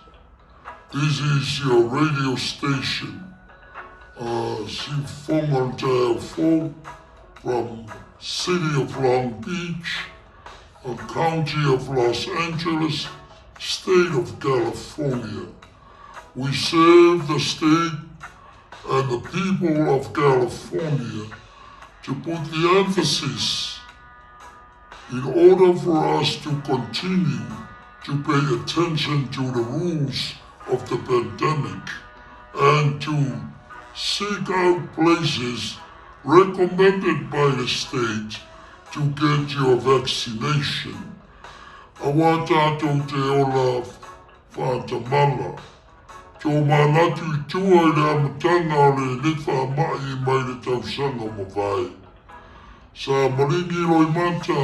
[SPEAKER 6] This is your radio station, Siufofoga o le Taeao Fou from City of Long Beach, County of Los Angeles, State of California. We serve the state and the people of California to put the emphasis in order for us to continue to pay attention to the rules of the pandemic and to seek out places recommended by the state to get your vaccination. Aua tātou te ola whātamala. Tō manatu i tua i le amatanga o lenei faamai mai le tausaga mavae. Sa maringi roimata,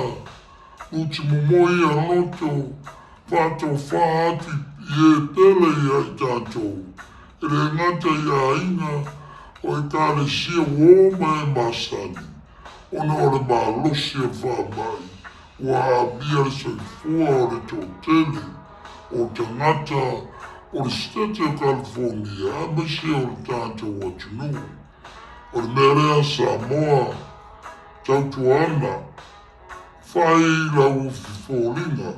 [SPEAKER 6] uti momoi a loto, whātōwhā atu i e pele ia i tātou, e le ngata i aiga o ekalesia uō ma e masani, ona o le malosi o le faamai ua aamia le soifua o le toatele o tagata o le Setete o California aemaise o le tatou atunuu. O le mea lea Samoa, tautua ana, fai lau ufi foliga,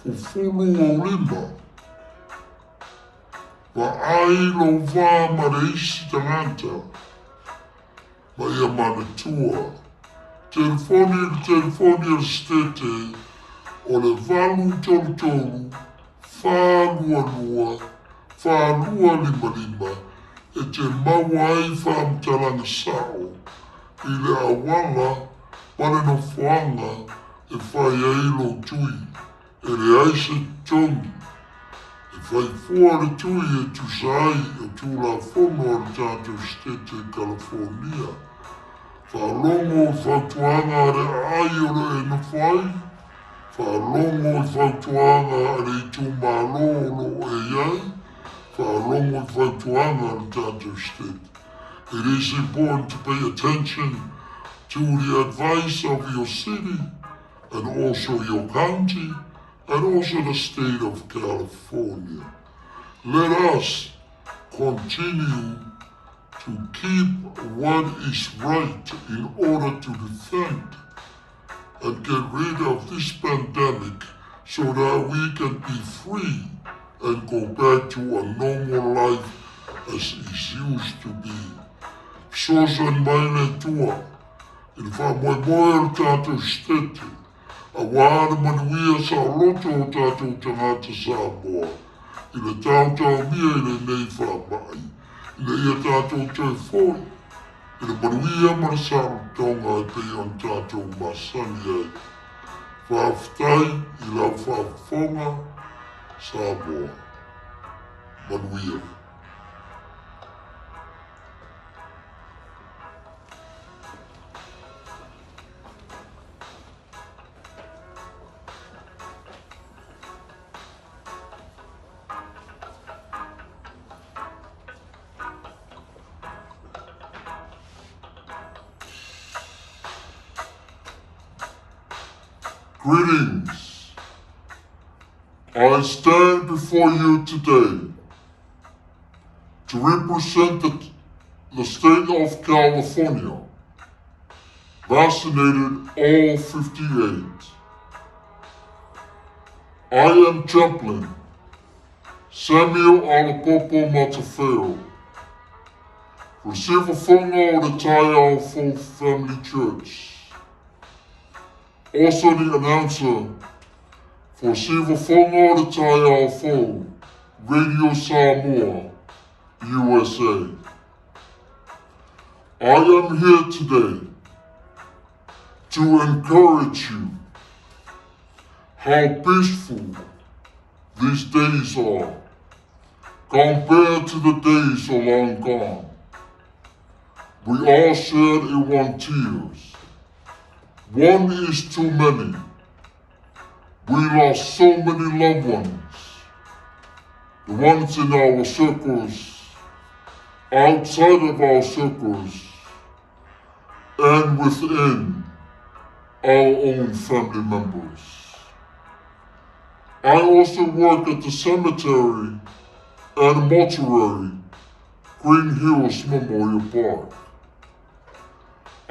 [SPEAKER 6] fufulu ou lima, vaai lou va ma le isi tagata. Ma ia manatua, telefoni i le telefoni a le Setete o le 833 422 4255 e te maua ai faamatalaga sao i le auala ma le nofoaga e fai ai lou tui. E leai se totogi. E fai fua le tui e tusa ai o Tulafono a le tatou Setete i Kalafonia. Faalogo i fautuaga a le aai o lo e nofo ai. Faalogo i fautuaga a le itumalo o lo o e i ai. Faalogo i fautuaga a le tatou Setete. It is important to pay attention to the advice of your city and also your county and also the state of California. Let us continue to keep what is right in order to defend and get rid of this pandemic so that we can be free and go back to a normal life as it used to be. Fesoasoani mai le Atua i le faamoemoe o le tatou Setete aua le manuia saoloto o tatou tagata Samoa i le taotaomia i lenei faamai ina ia tatou toe foi i le manuia ma le saolotoga e pei ona tatou masani ai. Faafetai i lau faafofoga Samoa. Manuia. Greetings. I stand before you today to represent the, the state of California, vaccinated all 58. I am Chaplain Samuel Alapopo Matafeo, Receiver Fonga o le Taiao Full Family Church. Also the announcer for Sivafonga o le Taiao Fou, Radio Samoa, USA. I am here today to encourage you how peaceful these days are compared to the days are long gone. We all shed a one tears. One is too many. We lost so many loved ones. The ones in our circles, outside of our circles, and within our own family members. I also work at the cemetery and mortuary, Green Hills Memorial Park.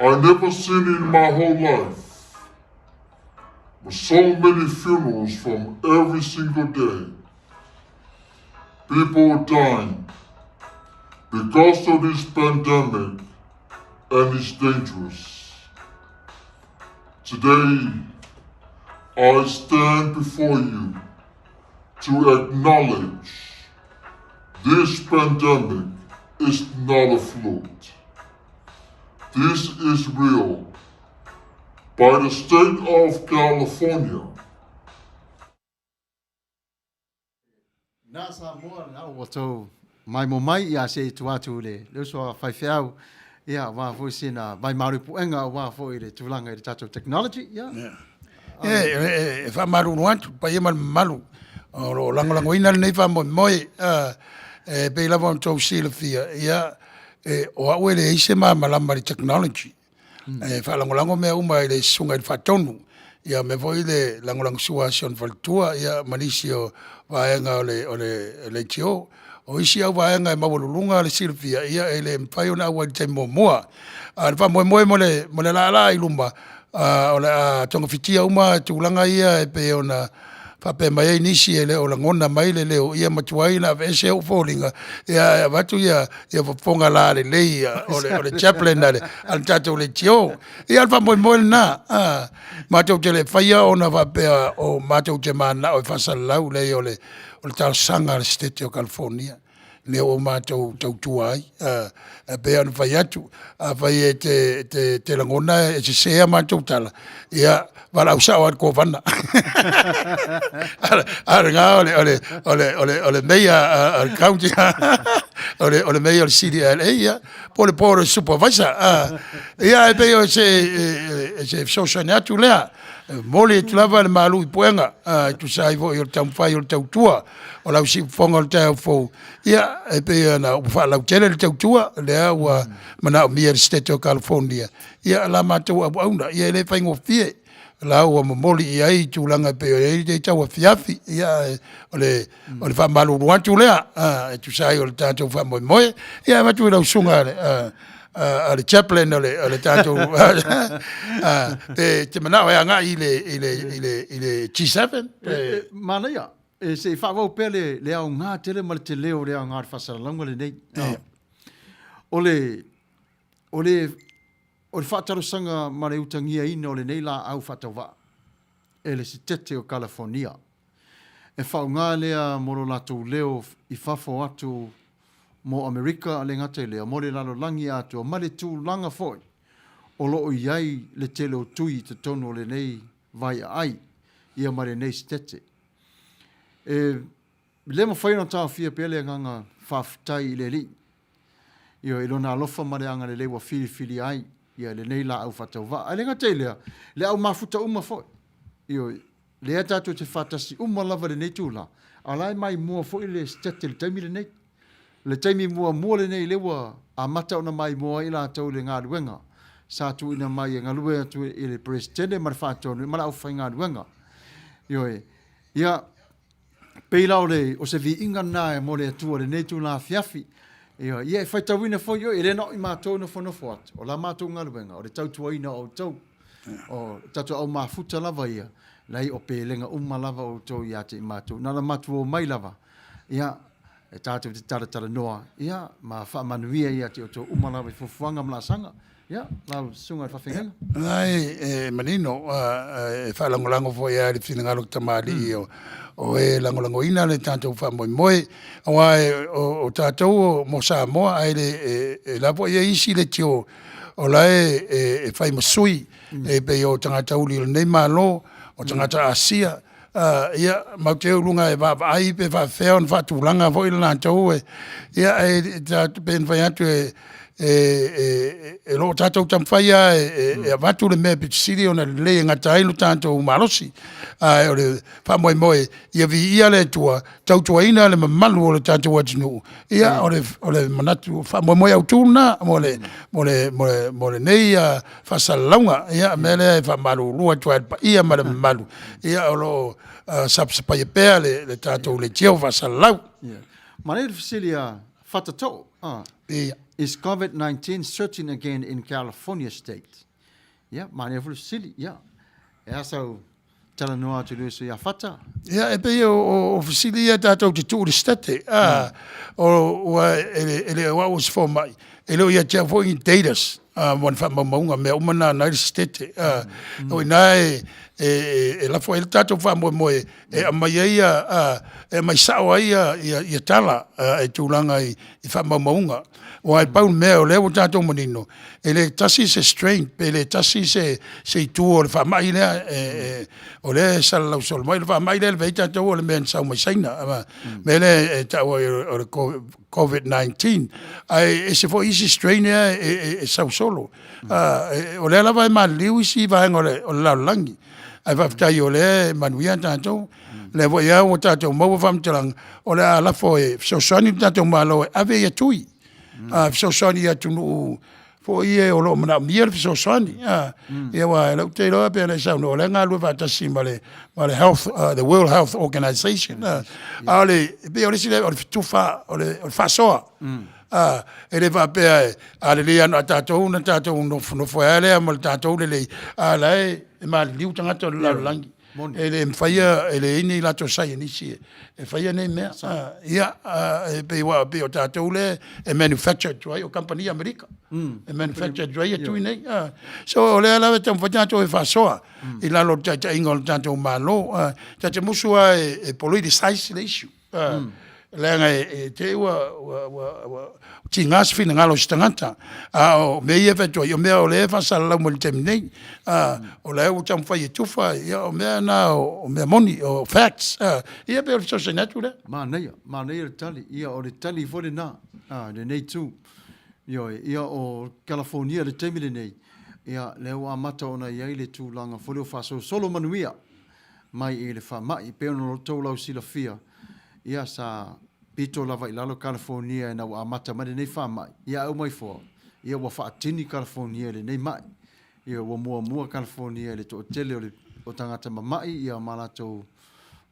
[SPEAKER 6] I never seen in my whole life with so many funerals from every single day. People dying because of this pandemic and it's dangerous. Today, I stand before you to acknowledge this pandemic is not a float. This is real. By the state of California,
[SPEAKER 4] Na Samoa na ua tou maimoa mai ia se i tua atu i le le uso a faifeau ia aua foi sina vaimalu puega aua foi le tulaga i le tatou technology ia.
[SPEAKER 1] E, e, e faamalulu atu paia ma le mamalu o lo o lagolagoina lenei faamoemoe e pei lava ona outou silafia ia e, o au e leai se malamalama i le technology. E faalagolago mea uma i le susuga i le Faatonu, ia mea foi le lagolagosua a si ona faletua, ia ma nisi o vaega o le, o le, le ATO. O isi au vaega e maualuluga le silafia, ia e le mafai ona auai i le taimi muamua. A o le faamoemoe mo le, mo le laalaa i luma, a, o le a togafitia uma tulaga ia e pei ona faapea mai ai nisi e le o lagona mai le leo, ia matua ai ona aveese ou foliga, ia ae avatu ia ia fofoga lalelei o le o le chaplain a le a le tatou leitio. Ia o le faamoemoe lena, a, matou te le faia ona faapea o matou te mananao e faasalalau, leai o le o le talosaga a le Setete o Kalifonia lea ua matou tautua ai. E pei ona fai atu, afai e te, te, te lagona e sese a matou tala, ia valaau sao lava i le Kovana. A o lena o le, o le, o le, o le, o le Mayor a le County, o le Mayor o le City o LA, ia, po o le Board of Supervisor. Ia, e pei o se, e, se fesoasoani atu lea. E momoli atu lava le malu i puega, e tusa ai foi o le taumafai o le tautua o lau siufofoga o le taeao fou, ia, e pei ona ua faalautele le tautua, lea ua manaomia e le Setete o California, ia, la matou auauna, ia e le faigofie, la ua momoli i ai tulaga e pei ona i ai lenei tauafiafi. Ia, o le, o le faamalulu atu lea, e tusa ai o le tatou faamoemoe. Ia, e avatu i lau susuga a le chaplain o le tatou pe te manao e agai i le, i le, i le, i le G7.
[SPEAKER 4] Pe... Manaia, e se i faaauau pea le, le aoga tele ma le tele o le aoga o le faasalalauga lenei. O le, o le, o le faatalosaga ma le utagiaina o lenei laau faatauvaa e le Setete o Kalafonia, e faaaoga lea mo lo latou leo i fafo atu mo Amerika, le gata i lea, mo le lalolagi atoa ma le tulaga foi o lo o i ai le tele o tui i totonu o lenei vaiaai ia ma lenei Setete. E le mafai ona taofia pea le agaga faafetai i le Alii, ioe, i Lona alofa ma le agalelei ua filifilia ai ia lenei laau faatauvaa. Ae le gata i lea, le au mafuta uma foi, ioe, lea tatou te faatasi uma lava i lenei itula, a o la e maimoa foi le Setete i le taimi lenei. Le taimi muamua lenei lea ua amata ona maimoa ai latou i le galuega sa tuuina mai e galue atu i le Peresetene ma le Faatonu ma le aufaigaluega. Ioe. Ia, pei la o le, o se viiga lena e mo le Atua i lenei itula afiafi. Ioe. Ia, e faitauina foi, ioe, e le na o i matou e nofonofo atu, o la matou galuega, o le tautuaina o outou. O tatou au mafuta lava ia, leai o pelega uma lava outou ia te i matou. Na ona matou omai lava, ia, e tatou te talatalanoa, ia, ma faamanuia ia te outou uma lava i fuafuaga ma laasaga. Ia, lau susuga i le faafeagaiga.
[SPEAKER 1] Lena e manino, e faalagolago foi lava i le finagalo o tamalii o e lagolagoina le tatou faamoemoe, aua o tatou mo Samoa, ae le, e la foi e i ai isi leitio o la e fai ma sui, e pei o tagata uli o lenei Malo, o tagata Asia, ia, matou te o i luga e vaavaai pe faapefea ona faatulaga foi le latou e, ia, e pei ona fai atu, e lo o tatou taumafai lava e avatu le mea e pito sili ona lelei e gata ai lo tatou malosi. Ae o le faamoemoe ia viia le Atua, tautuaina le mamalu o le tatou atunuu, ia o le manatu faamoemoe autu lena mo le, mo le, mo le, mo lenei faasalalauga. Ia, o le mea lea e faamalulu atu ai i le paia ma le mamalu, ia o lo o sapasapaia pea le tatou leitio faasalalau.
[SPEAKER 4] Ia. Manaia le fesili a Fatatoo, ah.
[SPEAKER 1] Ia.
[SPEAKER 4] Is COVID-19 surging again in California state? Ia, manaia foi le fesili. Ia. E a sau talanoa atu i le uso ia Fata?
[SPEAKER 1] Ia, e pei o fesili ia tatou te tuu i le Setete. Ah, o, ua, e le o au o se fomai, e le o ia te au foi ni datas mo ni faamaumauga, mea uma na na i le Setete. Ah, o i ina e lafo ai le tatou faamoemoe e aumai ai e aumai sao ai ia tala e tulaga i faamaumauga. Aua e pau le mea o lea ua tatou manino, e le tasi se strain pe le tasi se itu o le faamai lea, o lea e salalau solo mai. O le faamai lea e lavea ai tatou o le mea na sau mai Saina, le mea lea e tau ai o le Covid-19. Ae ese foi isi strain ia e sau solo. O lea lava e maliliu isi vaega o le lalolagi, ae faafetai o lea e manuia tatou. O lea foi lava ua tatou maua faamatalaga, o le a lafo e fesoasoani le tatou Malo e ave ia tui, fesoasoani i atunuu foi ia o lo o manaomia le fesoasoani. Ia aua o lea ou te iloa pei ona e saunoa, o lea e galulue faatasi ma le Health, the World Health Organization. A o le, e pei o le isi lea, o le fetufa, o le faasoa. E le faapea a lelei lava na o tatou ona tatou nofonofo ai lava lea ma le tatou lelei, a o la e maliliu tagata o le lalolagi. E le mafai e leai ni latou saienisi e faia nei mea. Ia, e pei aua pei o tatou lea e manufacture atu ai, o kamupani Amerika e manufacture atu ai tui nei. So o lea lava e taumafai tatou e faasoa i lalo o le taitaiga o le tatou Malo. Ta te musu lava e politicize le issue. Leaga e te i ua tiga se finagalo o se tagata, a o mea ia e fai atu ai, o mea o lea e faasalalau mai i le taimi nei, o la ua taumafai e tufa, ia o mea na o mea moni, o facts, ia pei o le fesoasoani atu lea.
[SPEAKER 4] Manaia, manaia le tali, ia o le tali foi lena i lenei itu. Ioe, ia o Kalafonia i le taimi lenei, ia lea ua amata ona i ai le tulaga foi lea o faasolosolo manuia mai i le faamai. E pei ona outou lausilafia, ia sa pito lava i lalo Kalifonia ina ua amata mai lenei faamai, ia ae uma ifo, ia ua faatini Kalifonia i lenei mai. Ia ua muamua Kalifonia i le toatele o, le, o tagata mamai ia ma latou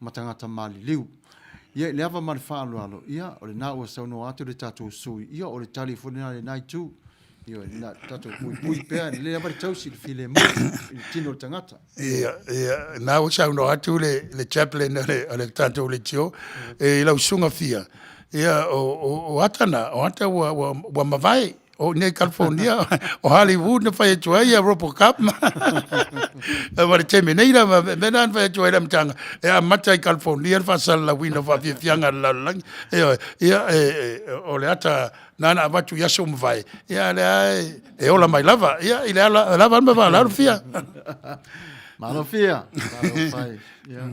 [SPEAKER 4] ma tagata maliliu. Ia i le ava ma le faaaloalo, ia o lena ua saunoa atu le tatou sui, ia o le tali foi lena i lena itu. Ioe, na tatou puipui pea, e lelei lava le tausi i le filemu i le tino o le tagata.
[SPEAKER 1] Ia, ia, na ua saunoa atu le, le chaplain o le, o le tatou leitio, e i lau susuga fia, ia, o, o, o ata na, o ata ua, ua, ua mavae, o nei California, o Hollywood na fai atu ai ia Robocop ma, ma le Terminator, ma mea na na fai atu ai le amataga, e amata i California le faasalalauina o faafiafiaga a le lalolagi. Ioe, ia, e, e, o le ata na na avatu i aso ua mavae, ia lea e, e ola mai lava, ia i le ala lava ma faaaloalo fia.
[SPEAKER 4] Malo fia, malo fai. Ia.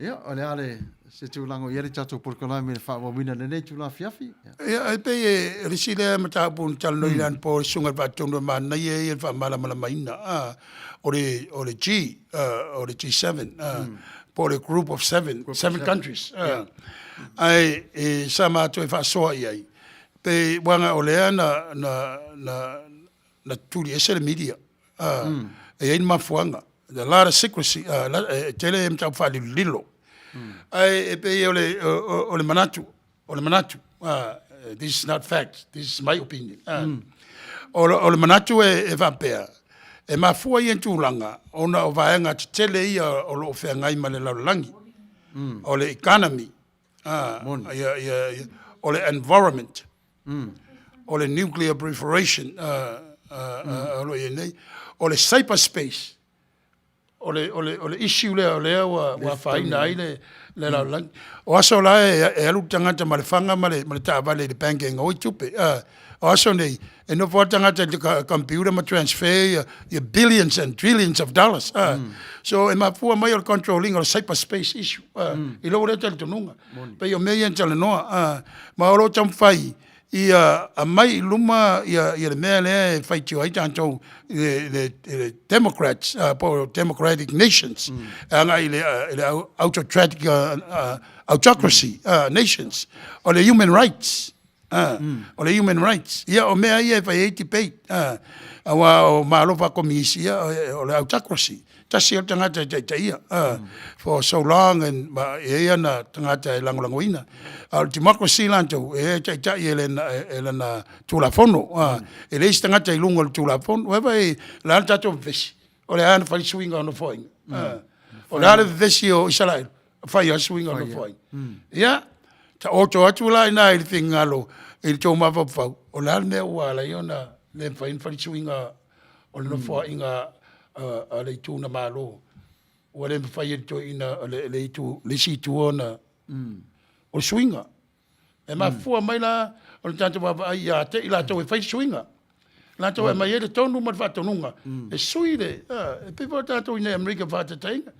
[SPEAKER 4] Ia, o le a le se tulaga o i ai le tatou polokalame i le faaauauina i lenei itula afiafi.
[SPEAKER 1] Ia. Ia, e pei e, o le isi lea mataupu na talanoaina anapo e le Susuga i le Faatonu e manaia ia le faamalamalamaina, o le, o le G, o le G7, po o le Group of Seven, seven countries. Ae e, sa matou e faasoa i ai, pe uaga o lea na, na, na, na tuli ese le media. E i ai ni mafuaaga. A lot of secrecy, e tele mataupu faalilolilo. Ae e pei o le, o, o le manatu, o le manatu, this is not fact, this is my opinion. O, o le manatu e, e faapea, e mafua ia tulaga ona o vaega tetele ia o lo o feagai ma le lalolagi. O le economy, ia, ia, ia, o le environment, o le nuclear proliferation o lo o i ai nei, o le cyberspace, o le, o le, o le issue lea o lea ua, ua afaina ai le, le lalolagi. O aso la e, e alu le tagata ma le faga ma le, ma le taavale i le bank e gaoi tupe. O aso nei, e nofo lava le tagata i le computer ma transfer ia, ia billions and trillions of dollars. So e mafua mai o le control ina o le cyberspace issue. I lou lea talitonuga. Pei o mea ia na talanoa. Ma o lo o taumafai ia aumai i luma ia, ia le mea lea e faitio ai tatou i le, le, le Democrats po o Democratic Nations e agai i le, i le autocratic autocracy nations o le human rights o le human rights ia o mea ia e fai ai debate aua o Malo Faakominisi ia o le autocracy tasi o le tagata e taitaia for so long and ma e i ai ana tagata e lagolagoina. A o le democracy latou, e taitai e lana, e lana Tulafono. E leai se tagata i luga o le Tulafono. Vaai o le a le tatou vevesi? O le a na fai le suiga o Nofoaiga? O le a le vevesi o Isaraelu? Fai lava le suiga o Nofoaiga. Ia, taoto atu la i ina i le finagalo i le tou mafaufau, o le a le mea ua ala ai ona le mafai ona fai le suiga o le nofoaiga a le itu na Malo, ua le mafai e le toeaina, le itu, le isi itu ona, o le suiga. E mafua mai la o le tatou vaavaai ia te i latou e fai suiga. Latou e aumai ai le tonu ma le faatonuga e sui le, e pei foi o tatou i nei Amerika faataitaiga.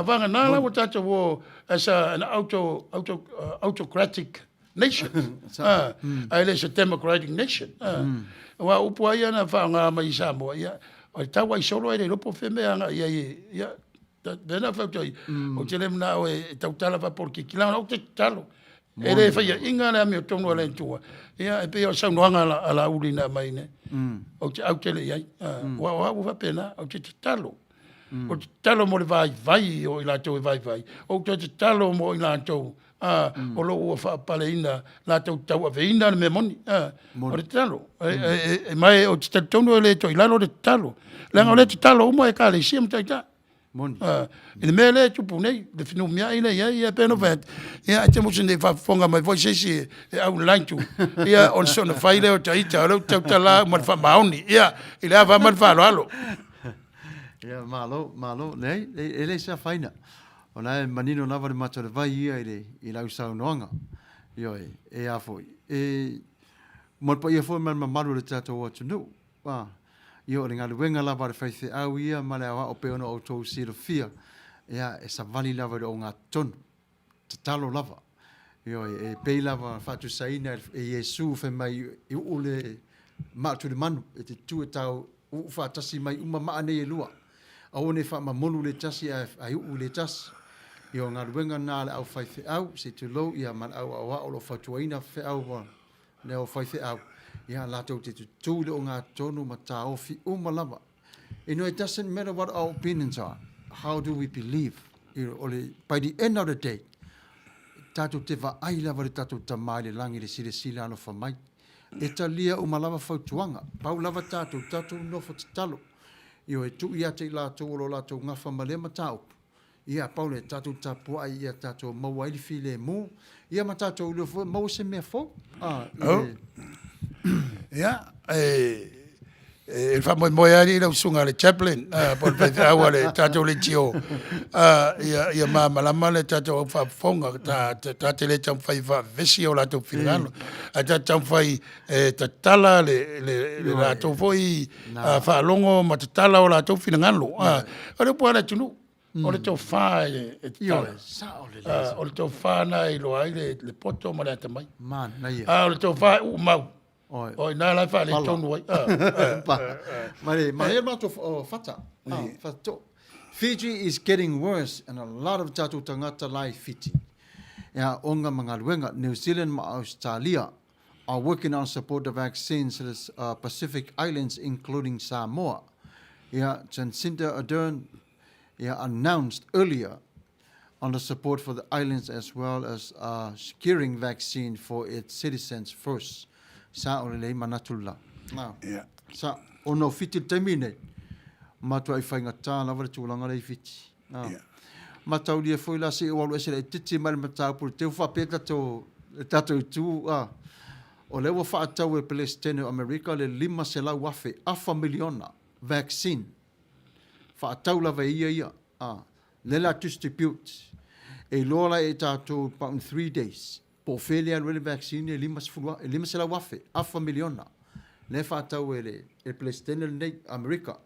[SPEAKER 1] Vagana la ua tatou o as a, an auto, auto, autocratic nation. Ae le se democratic nation. Aua o upu lava ia na faaaoga mai i Samoa, ia, o le tau ai solo e le iloa po o fea mea e agai i ai, ia, lea na fautua ai, ou te le manao e tautala faapolokiki, leaga ou te tatalo. E le faiaina le amiotonu a le Atua. Ia, e pei o saunoaga a Laauli na aumai nei. Ou te au tele i ai. Aua o au ua faapena, ou te tatalo. Ou te tatalo mo le vaivai o i latou e vaivai. Ou te tatalo mo i latou ā, o lo o ua faapaleina latou te tauaveina le mea moni. Ā, o le tatalo. E, e, e, ma e, ou te talitonu e le toe i lalo le tatalo. Leaga o lea e tatalo uma Ekalesia ma taitai.
[SPEAKER 4] Moni.
[SPEAKER 1] I le mea lea e tupu nei, le fenumiai lea i ai, ia pei ona fai atu, ia e te musu nei faafofoga mai foi se isi e au le la itu, ia ona soona fai lea o ita, o lea ou te tautala au ma le faamaoni, ia, i le ava ma le faaaloalo.
[SPEAKER 4] Ia, malo, malo. Leai, e le se afaina. O la e manino lava le mata o le vai ia i, le, i lau saunoaga. Ioe, e a foi. E, mo le paia foi ma le mamalu o le tatou atunuu. A, ia o le galuega lava a le faifeau ia ma le aoao pei ona outou silafia, ia e savali lava i le ogatotonu, tatalo lava. Ioe, e pei lava faatusaina e Iesu fai mai e uu le maa tulimanu e te tu e tau uu faatasi mai uma maa nei e lua. Aua ne i faamamolu le tasi ae uu i le tasi. Ia o galuega na a le au faifeau, se i tulou, ia ma le au aoao o lo o fautuaina feau le au faifeau, ia latou te tutū i le ogatotonu ma taofi uma lava. You know, it doesn't matter what our opinions are. How do we believe? You know, o le, by the end of the day, tatou te vaai lava i le tatou Tama i le lagi i le silasila alofa mai. E talia uma lava fautuaga. Pau lava tatou, tatou nofo tatalo. Ioe, tuu ia te i latou o lo latou gafa ma lea mataupu. Ia, pau lea, tatou tapuai ia tatou maua ai le filemu, ia ma tatou iloa foi maua se mea fou. Ah, i le...
[SPEAKER 1] Ia, e, e faamoemoe lava i lau susuga le chaplain, uh, po o le faifeau a le tatou leitio, uh, ia, ia malamalama le tatou au faafofoga, ta, ta, ta te le taumafai e faavevesi o latou finagalo, ae ta te taumafai e tatala le, le, le latou foi uh, faalogo ma tatala o latou finagalo. Uh, o le upu a le atunuu, O le tofa e tatala.
[SPEAKER 4] Ioe, sao lelei.
[SPEAKER 1] Ah, o le tofa na e iloa ai le, le poto ma le atamai.
[SPEAKER 4] Manaia.
[SPEAKER 1] Ah, o le tofa e uumau.
[SPEAKER 4] Oi.
[SPEAKER 1] O ina la e faaletonu ai. Ah, ah,
[SPEAKER 4] Pa, ma le, ma le matou oh, fata. Ah, fata. Fiji is getting worse and a lot of tatou tagata la i Fiji. Ia, onga ma galuega, New Zealand ma Australia are working on support the vaccines to the uh, Pacific Islands including Samoa. Ia, Jacinda Ardern ia, announced earlier on the support for the islands as well as uh, securing vaccine for its citizens first. Sa o lelei manatu la. Na.
[SPEAKER 1] Yeah.
[SPEAKER 4] Sa, ona o Fiti le taimi nei, matua i faigata lava le tulaga lea i Fiti. Na.
[SPEAKER 1] Yeah.
[SPEAKER 4] Mataulia foi la se i ou alu ese laitiiti mai le mataupu le teu faapea tatou le tatou itu a o lea ua faatau e le Peresetene o Amerika le 500,000 afa miliona vaccine faatau lava e ia ia a lea la distribute e iloa la e tatou about in 3 days po o fea le alu ai le vaccine e 50 e 500,000 afa miliona lea e faatau e le e le Peresetene lenei Amerika.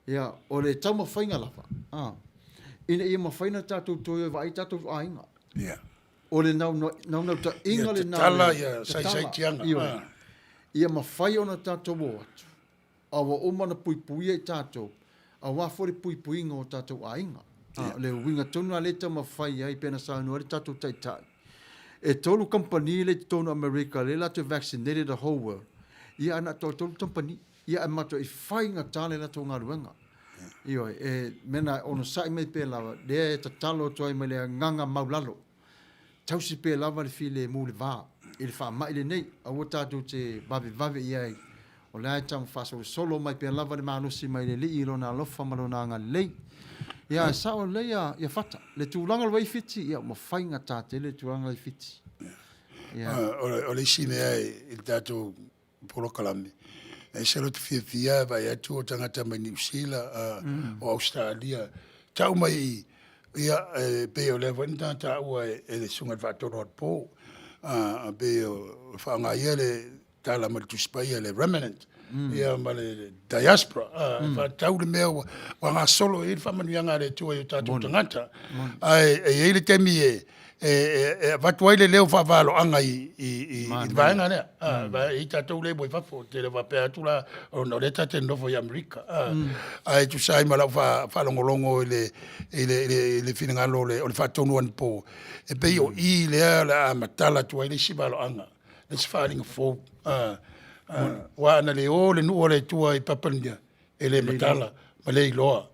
[SPEAKER 4] Ia, o le taumafaiga lava, a, ina ia mafai ona tatou toe vaai i tatou aiga.
[SPEAKER 1] Ia.
[SPEAKER 4] O le naunautaiga
[SPEAKER 1] Ia
[SPEAKER 4] lena.
[SPEAKER 1] Tatala ia saisaitiaga.
[SPEAKER 4] Ioe. Ia mafai ona tatou o atu, a ua uma ona puipuia i tatou, aua foi le puipuiga o tatou aiga. A, o le uiga tonu lena lea e taumafai ai pei ona saunoa ai le tatou Taitai. E tolu kamupani lea i totonu o Amerika lea latou vaccinated the whole world, ia ae na o le toatolu kamupani. Ia ae matuai faigata le latou galuega. Ioe, e mea na onosai mai pea lava, lea e tatalo atu ai mai le agaga maulalo, tausi pea lava le filemu i le va, i le faamai lenei, aua tatou te vavevave i ai, o la e tau faasolosolo mai pea lava le malosi mai le Alii i Lona alofa ma Lona agalelei. Ia, ae sao lelei ia, ia Fata. Le tulaga o le Waifiti, ia ua faigata tele le tulaga o le Waifiti. Ia.
[SPEAKER 1] O le isi mea i le tatou polokalame. E ese lota fiafia e vaai atu o tagata mai Niu Sila, o Ausetalia, tau mai i, ia, e pei o lea foi na taua e le Susuga i le Faatonu Anapo, a pei o faaaoga ia le tala mai le Tusi Paia, le remnant, ia ma le diaspora, e faatatau le mea ua gasolo i ai le faamanuiaga a le Atua i o tatou tagata. Ae e i ai le taimi e e avatu ai le leo faavaloaga i le vaega lea. E i ai tatou lea ua i fafo, te le faapea atu la, ona o lea ta te nonofo i Amerika. Ae tusa ai ma lau faalogologo i le finagalo o le faatonu anapo, e pei o i lea o le a matala atu ai le isi valoaga, le isi faaaliga fou. Aua ana le o le nuu o le Atua i Papanunia, e le matala ma le iloa.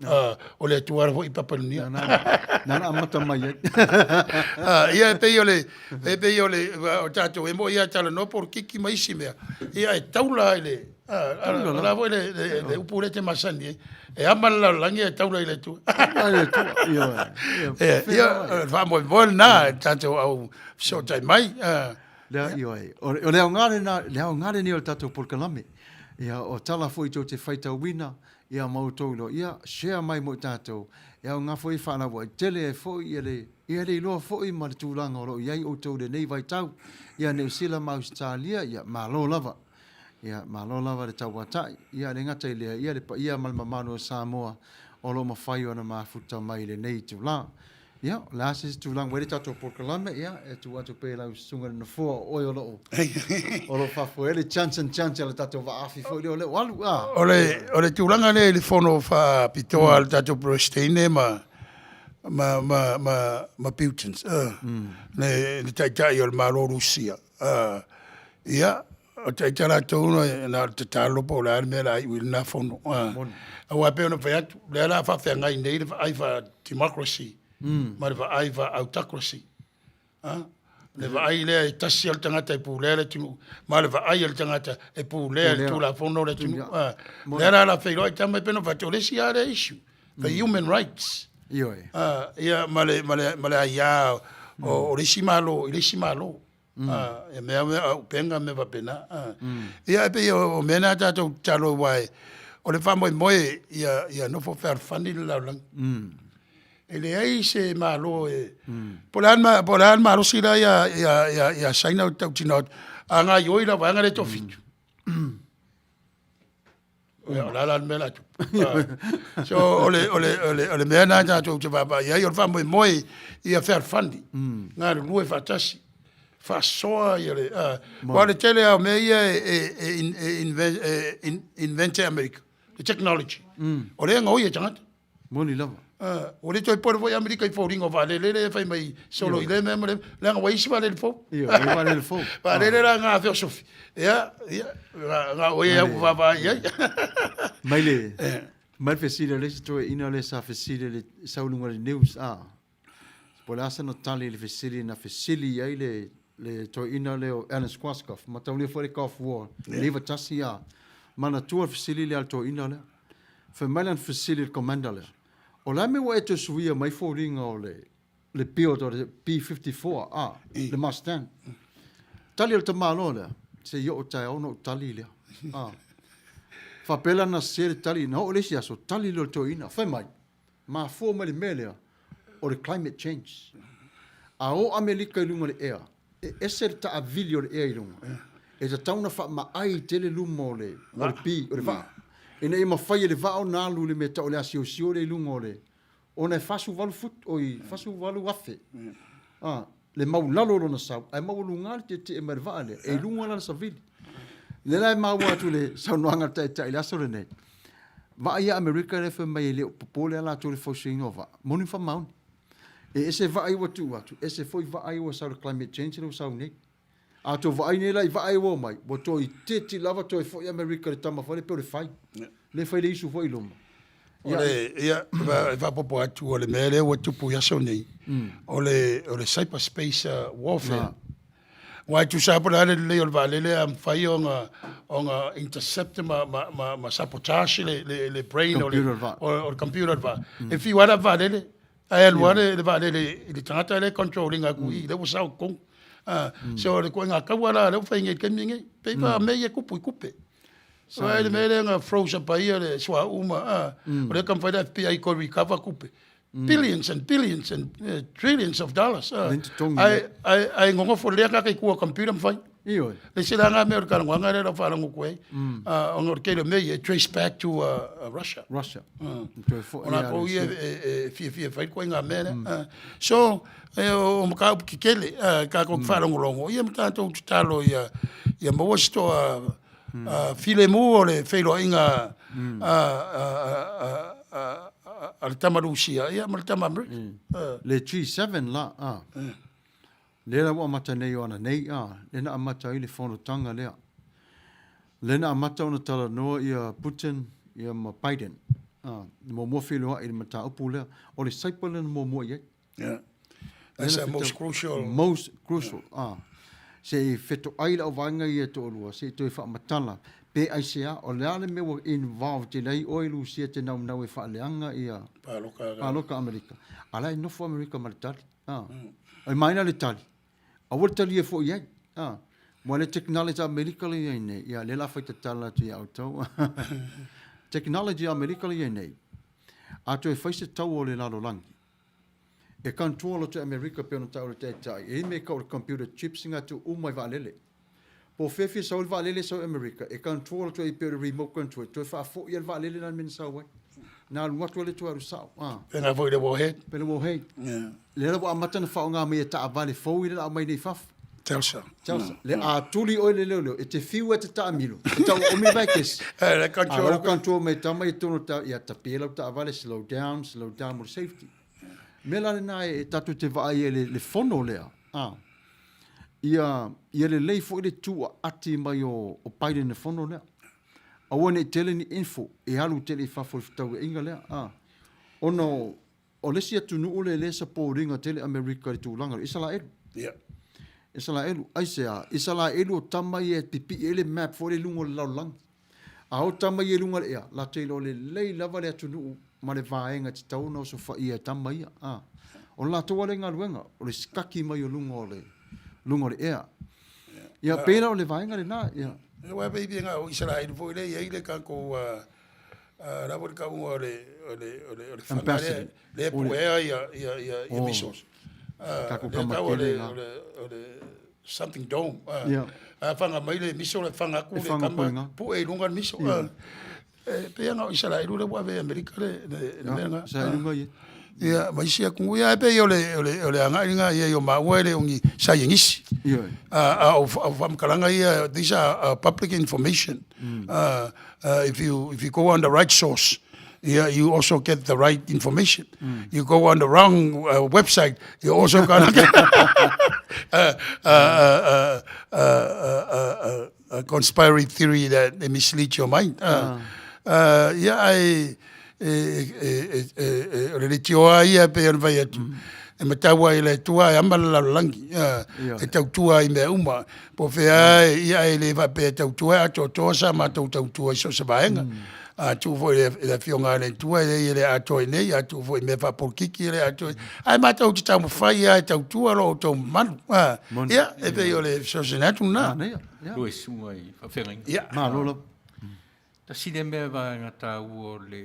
[SPEAKER 1] O le Atua foi i Papanunia.
[SPEAKER 4] Nana amata mai ai.
[SPEAKER 1] Ia e pei o le, e pei o le, o tatou e moi ia talanoa polokiki ma isi mea. Ia e taula i le, O le a foi le upu lea e te masani ai, e ama le lalolagi ae taula i le Atua.
[SPEAKER 4] Taula i le Atua, ioe.
[SPEAKER 1] Ia, o le faamoemoe lena i le tatou au fesootai mai.
[SPEAKER 4] Lea, ioe. O le aoga lena, le aoga lenei o le tatou polokalame. Ia, o tala foi tou te faitauina, ia ma outou iloa, ia, share mai mo i tatou. E aoga foi e faalauaitele ai foi ia le, ia le iloa foi ma le tulaga o lo o i ai outou i lenei vaitau. Ia, Niu Sila ma Ausetalia, ia, malo lava. Ia, malo lava le tauatai. Ia, e le gata i lea, ia le paia ma le mamalu o Samoa o lo o mafai ona mafuta mai i lenei itula. Ia, o le a se isi tulaga ua i ai le tatou polokalame, ia, e tuu atu pea i lau susuga i le Nofoa o oe o lo o, o lo o faafoe ai le Johnson Johnson a le tatou vaafi foi lea o lea ua alu. A.
[SPEAKER 1] O le, o le tulaga lea i le fono faapitoa a le tatou Peresetene ma, ma, ma, ma, ma Putin, le, le Taitai o le Malo o Rusia, ia, O ita latou na o le tatalo po o le a le mea o le a iu i lena fono. Aua e pei ona fai atu, o lea o le a faafeagai nei le vaai faa-democracy ma le vaai faa-autocracy. Le vaai lea e tasi lava le tagata e pulea le atunuu, ma le vaai a le tagata e pulea e le Tulafono le atunuu. O lea la o le a feiloai tama e pei ona fai atu, o le isi lava lea issue, the human rights.
[SPEAKER 4] Ioe.
[SPEAKER 1] Ia ma le aia o le isi Malo i le isi Malo. E mea mea auupega mea faapena. Ia e pei o mea na tatou tatalo aua o le faamoemoe ia nofo fealofani le lalolagi. E leai se Malo e, po o le a le malosi la ia Saina ou te tautino atu, a gaoioi la vaega lea e toafitu. Ia, o le a la le mea o le a tupu? So, o le, o le, o le, o le mea lena tatou te vaavaai i ai, o le faamoemoe ia fealofani, galulue faatasi, faasoa ia le, aua o le tele lava o mea ia e invent e Amerika, le technology, o lea e gaoi e tagata.
[SPEAKER 4] Moni lava.
[SPEAKER 1] Ua le toe pole foi Amerika i foliga o vaalele lea e fai mai solo i lea mea ma lea mea, leaga ua i ai isi vaalele fou.
[SPEAKER 4] Ioe, ua i ai vaalele fou.
[SPEAKER 1] Vaalele la na feosofi, ia, ia, na o ia au vaavaai i ai.
[SPEAKER 4] Mai le, mai le fesili a le isi toeaina lea sa fesili i le sau i luga o le news, a, po o le a sana tali i le fesili na fesili i ai le, le toeaina lea o Alan Schwarzkopf, mataulia foi le Gulf War, le 91, a, manatua le fesili lea a le toeaina lea. Fai mai lana fesili i le commander lea, O le a mea ua e toe suia mai foliga o le le build o le B-54, a, le Mustang? Tali a le tamaloa lea, Se i oo taeao ona ou tali lea. A. Faapea la na sese le tali, na oo i le isi aso, tali lea o le toeaina. Fai mai, mafua mai le mea lea, o le climate change. A o Amelika i luga o le ea, E ese le taavili o le ea i luga. E tatau ona faamaai tele luma o le, o le pi, o le vaa. Ina ia mafai e le vaa ona alu i le mea tau o le asiosio lea i luga o le, ona e 48 foot, oi, 48,000. A, le maulalo o lona sau, ae maualuga le tietie mai le vaa lea, e i luga lana savili. Lea la e maua atu i le saunoaga a le Taitai i le aso lenei, vaa ia Amerika lea fai mai e le o popole lava latou i le fausiaina o vaa, moni ma faamaoni. E ese vaa ia ua tuu atu, ese foi vaa ia ua sau i le climate change lea ua sau nei. A outou vaai nei la i vaa ia ua omai, ua toeitiiti lava toe foi Amerika i le tama foi lea pei o le fai. Lea e fai le isu foi i luma.
[SPEAKER 1] O le, ia, e faaopoopo atu, o le mea lea ua tupu i aso nei, o le, o le cyber space warfare. Aua e tusa lava po o le a le lelei o le vaalele a mafai ona ona intercept ma ma ma, ma sabotage le le le brain o le o le computer o le vaa. E fiu lava le vaalele ae alu lava le vaalele i le tagata lea e control ina atu i i lea ua sao i totonu. So o le ituaiga taua la lea ua fai nei i le taimi lenei. Pei o mea ia e tupu i tupe. Vaai le mea lea na froze up ai le suauu ma o lea e taumafai le FBI e toe recover tupe. Billions and billions and trillions of dollars. Ae nonofo lelei lava tagata i tua o computer ma fai.
[SPEAKER 4] Ioe.
[SPEAKER 1] Le isi la na mea o le talanoaga lea o lau faalogo atu ai, ona o le tele o mea ia e trace back to Russia.
[SPEAKER 4] Russia.
[SPEAKER 1] O latou ia e fiafia e fai le ituaiga mea lea. So, o mataupu tetele tatou te faalogologo ia ma tatou tatalo ia maua se toa filemu o le feiloaiga a le tama Rusia ia ma le tama Amerika.
[SPEAKER 4] Le G7 la, a. Lea la ua amata nei o ana nei, a, lea na amata ai le fonotaga lea. Lea na amata ona talanoa ia Putin ia ma Biden, a, na muamua feiloai i le mataupu lea. O le cyber lea na muamua i ai.
[SPEAKER 1] Yeah. That's the most crucial.
[SPEAKER 4] Most crucial, yeah. A. Se i fetoai le auvaega ia e toalua, se i toe faamatala. Pe aisea, o le a le mea ua involve tele ai oe Lusia e te naunau e faaleaga ia palota a Amerika? A la e nofo Amerika ma le tali. A. E maina le tali. Aua le talia foi i ai. A. Aua le technology a Amerika lea e i ai nei, ia lea o le a fai tatala atu ia outou. Technology a Amerika lea e i ai nei, a toe fai se taua o le lalolagi, e control atu e Amerika pei ona tau e le Taitai, e i ai mea e tau o le computer chips nga tuu uma i vaalele. Po o fea e fia sau ai le vaalele e sau i Amerika, e control atu ai pei o le remote control, e toe faafoi lava le vaalele la i le mea na sau ai. Na alu atu ai le toe alu sao. A.
[SPEAKER 1] Pēnā foi i le warhead.
[SPEAKER 4] Pei le warhead.
[SPEAKER 1] Yeah.
[SPEAKER 4] Lea la ua amata ona faaaoga mai e taavale fou ia lea o le a aumai nei i fafo.
[SPEAKER 1] Telsa.
[SPEAKER 4] Telsa. Le a tuli oe le leoleo, e te fiu e te taamilo, e tau oomi le vaekesi.
[SPEAKER 1] Eh, le control.
[SPEAKER 4] A lau control mai tama i totonu o le ia tapie lau taavale, slow down, slow down mo le safety. Mea la lena e tatou te vaai ai le, le fono lea. A. Ia, ia lelei foi le tuuaati mai o, o Biden i le fono lea. Aua ne i tele ni info e alu tele i fafo i le fetauaiga lea. A. Ona o, o le isi atunuu lea lea e support ina tele Amerika i le tulaga lea, Isaraelu.
[SPEAKER 1] Yeah.
[SPEAKER 4] Isaraelu, aisea? Isaraelu o tama ia e pipii ai le map foi lea i luga o le lalolagi. A o tama ia i luga o le ea, latou te iloa lelei lava le atunuu ma le vaega e tatau ona osofaia e tama ia. A. O le latou lava lea galuega, o le sikaki mai o luga o le, luga o le ea. Ia, pei la o le vaega lena, ia.
[SPEAKER 1] Aua pei pei na o Isaraelu foi lea e i ai le tatou la foi le tauga o le o le o le o le fana lea lea e puea ia ia ia ia missiles.
[SPEAKER 4] Tatou tama tele la.
[SPEAKER 1] O le o le something dome. A fana mai le missile e fana atu le tama pue i luga le missile. E pei na o Isaraelu lea ua ave i Amerika le le mea lena.
[SPEAKER 4] Sa i luga ia.
[SPEAKER 1] Ia, ma isi atunuu. Ia, e pei o le, o le, o le agai lena i ai o maua e le o ni saienisi.
[SPEAKER 4] Ioe.
[SPEAKER 1] A o faamatalaga ia, these are public information. If you, if you go on the right source, yeah, you also get the right information. You go on the wrong website, you also gonna get a conspiracy theory that misleads your mind. Ia, ae o le leitioa ia e pei ona fai atu, e matau ai i le Atua e ama le lalolagi, e tautua i mea uma. Po o fea lava, ia e le faapea e tautua e atoatoa sa matou tautua i so o se vaega. A tuu foi i le Afioga a le Atua, e leai e le atoa i nei, a tuu foi i mea faapolokiki e le atoa i... Ae matou te taumafai lava e tautua lo outou mamalu. Ia, e pei o le fesoasoani atu lena.
[SPEAKER 7] Lua susuga i faafeagaiga.
[SPEAKER 1] Ia.
[SPEAKER 4] Malo lava.
[SPEAKER 7] Tasi lea mea vaega taua o le,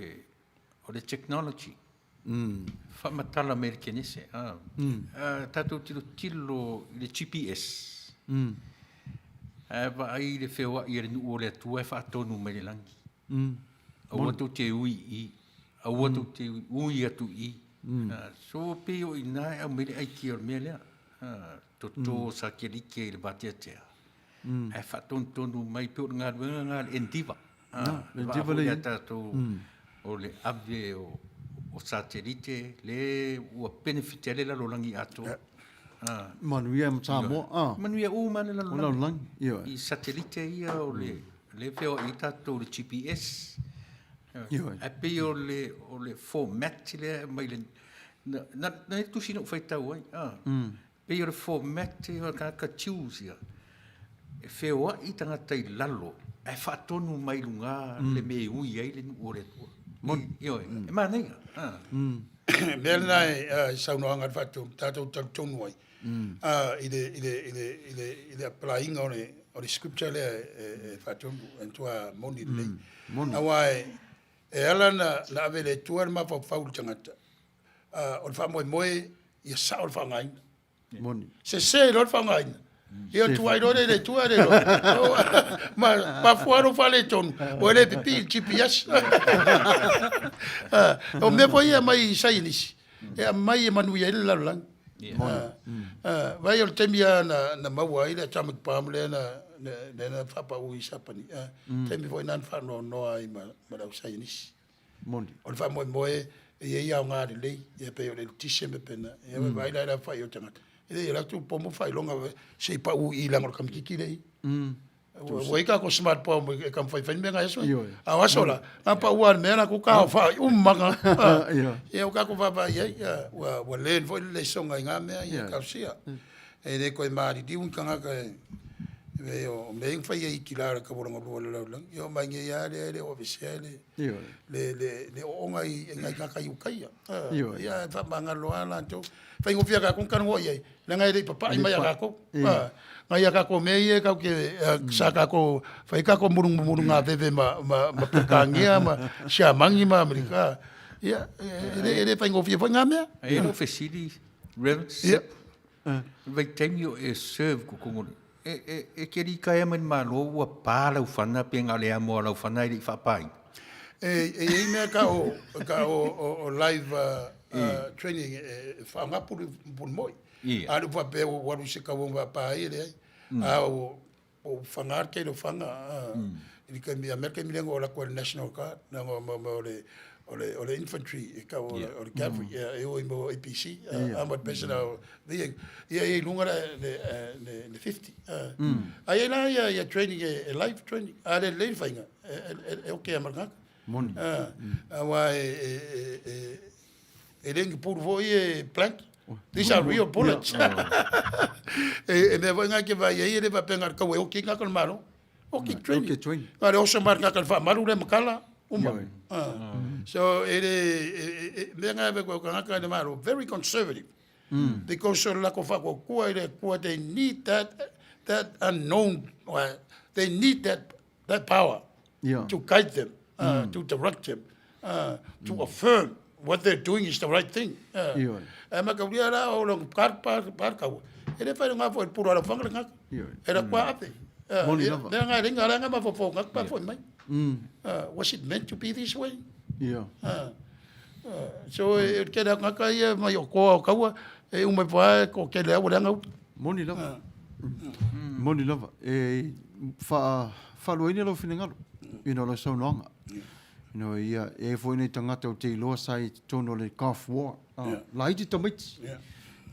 [SPEAKER 7] o le technology. Faamatala mai e le Kenese. A, tatou tilotilo i le GPS. Ae vaai i le feoai a le nuu o le Atua e faatonu mai le lagi. Aua tou te ui i i, aua tou te ui atu i i. So pei o i ina e aumai le aikia o le mea lea. Toto satelite i le vateatea. Ae faatonutonu mai pei o le galuega lena a le Endiva.
[SPEAKER 4] Le
[SPEAKER 7] Endiva
[SPEAKER 4] lea
[SPEAKER 7] lea tatou o le ave o satelite le ua benefit ai le lalolagi atoa.
[SPEAKER 4] Manuia ma Samoa.
[SPEAKER 7] Manuia uma le lalolagi.
[SPEAKER 4] Lalolagi, ioe.
[SPEAKER 7] I satelite ia o le lea e feoai ai tatou i le GPS.
[SPEAKER 4] Ioe.
[SPEAKER 7] Ae pei o le o le format lea e aumai le na na i tusi na ou faitau ai. Pei o le format o le tagata choose ia, e feoai tagata i lalo ae faatonu mai luga le mea e ui ai le nuu o le Atua. Ioe, e manaia.
[SPEAKER 1] O le mea lena e saunoaga a le Faatonu, tatou talitonu ai i le, i le, i le, i le, i le apply ina o le, o le scripture lea e Faatonu, e matua moni lelei. Aua e ala ona ave e le Atua le mafaufau i le tagata, o le faamoemoe ia sao le faaaogaina.
[SPEAKER 4] Moni.
[SPEAKER 1] Sese loa le faaaogaina. Ia tuai loa le le tua le loa. Ma mafua lou faaletonu, ua le pipii i le GPS. O mea foi ia e aumai i saienisi, e aumai e manuia ai le lalolagi. Vaai o le taimi lava na maua ai le atomic bomb lea na lea na faapau i Sapani, taimi foi lena na faanoanoa ai ma le au saienisi.
[SPEAKER 4] Moni.
[SPEAKER 1] O le faamoemoe e i ai aoga lelei, ia pei o le eletise ma pena, ia mm. vaai la i le aofai o tagata. E le la tu pomo faailoga se i pau i leaga o le kamititi le i.
[SPEAKER 4] Mm.
[SPEAKER 1] Ua i kako smart power e ka fai fai mea aso. A o aso la, na pau a le mea la ku ka fa uma ka. Ia o kako fa fa ia ua ua len foi le lesonga i ngā mea ia kausia. E le koe maliliu ni tagata e E o mea i fai ai ki la ka volanga lua le lalolagi. Ia o mai nge ia le le o avesea le le le le ooga i ngai kaka i ukaia. Ia e faamagalo lava latou. Faigofie a kākou ona talanoa i ai, leaga e le i papai mai ia kākou. Nai a kākou mea ia e tatou te, sa kākou fai ai kākou mulumulugaveve ma ma Peretania ma Siamani ma Amerika. Ia e le faigofie foi na mea.
[SPEAKER 7] E i ai lou fesili, Reverend Sip, vaitaimi o e serve totonu o le, e te litaea mai le Malo ua pa lau fana pe na o le amo a lau fana e le i faapaina?
[SPEAKER 1] E i ai mea tau o live training e faaaoga pulu moi. A le faapea ua alu i se kaua na faapa ai, e leai. A ua faga le tele o faga i le taimi, a mea le taimi lea na ou alu atu ai i le National Guard, leaga o le o le infantry e tau o le cavalry, e o i mea o APC, Armored Personnel Vehicle, ia e i luga le 50. Ae i ai la ia training e live training, a le lelei le faiga, e okay lava ma le tagata.
[SPEAKER 4] Moni.
[SPEAKER 1] Aua e le ni pulu foi e blank. These are real bullets. E mea foi na e te vaai ai, e le faapea na o le tau e oti ai tagata o le Malo. Oti training.
[SPEAKER 4] Oti training.
[SPEAKER 1] Na o le oso mai le tagata i le faamalu lea ma tala, uma. So e le, mea na e ave atu ai tagata i le Malo, very conservative. Because o le latou faatuatua i le Atua, they need that, that unknown, they need that, that power to guide them, to direct them, to affirm what they're doing is the right thing. Ae mataulia la o le kaua, e le whai ngā foi pura ala whanga le ngaka. E la kua ape.
[SPEAKER 4] Moni lava.
[SPEAKER 1] Mea ngā ringa la ngā mawhawhau ngaka pa foi mai. Was it meant to be this way? So e kere a ngaka ia mai o koa o kaua, e umai pa e ko kere au le anga uta.
[SPEAKER 4] Moni lava. Moni lava. E wha, whaluaina lau finengalo, you know, lau saunoaga. You know, ia, e ai foi nei tagata o te iloa sa i totonu o le Gulf War. Ah, yeah. Laiti tamaiti.
[SPEAKER 1] Yeah.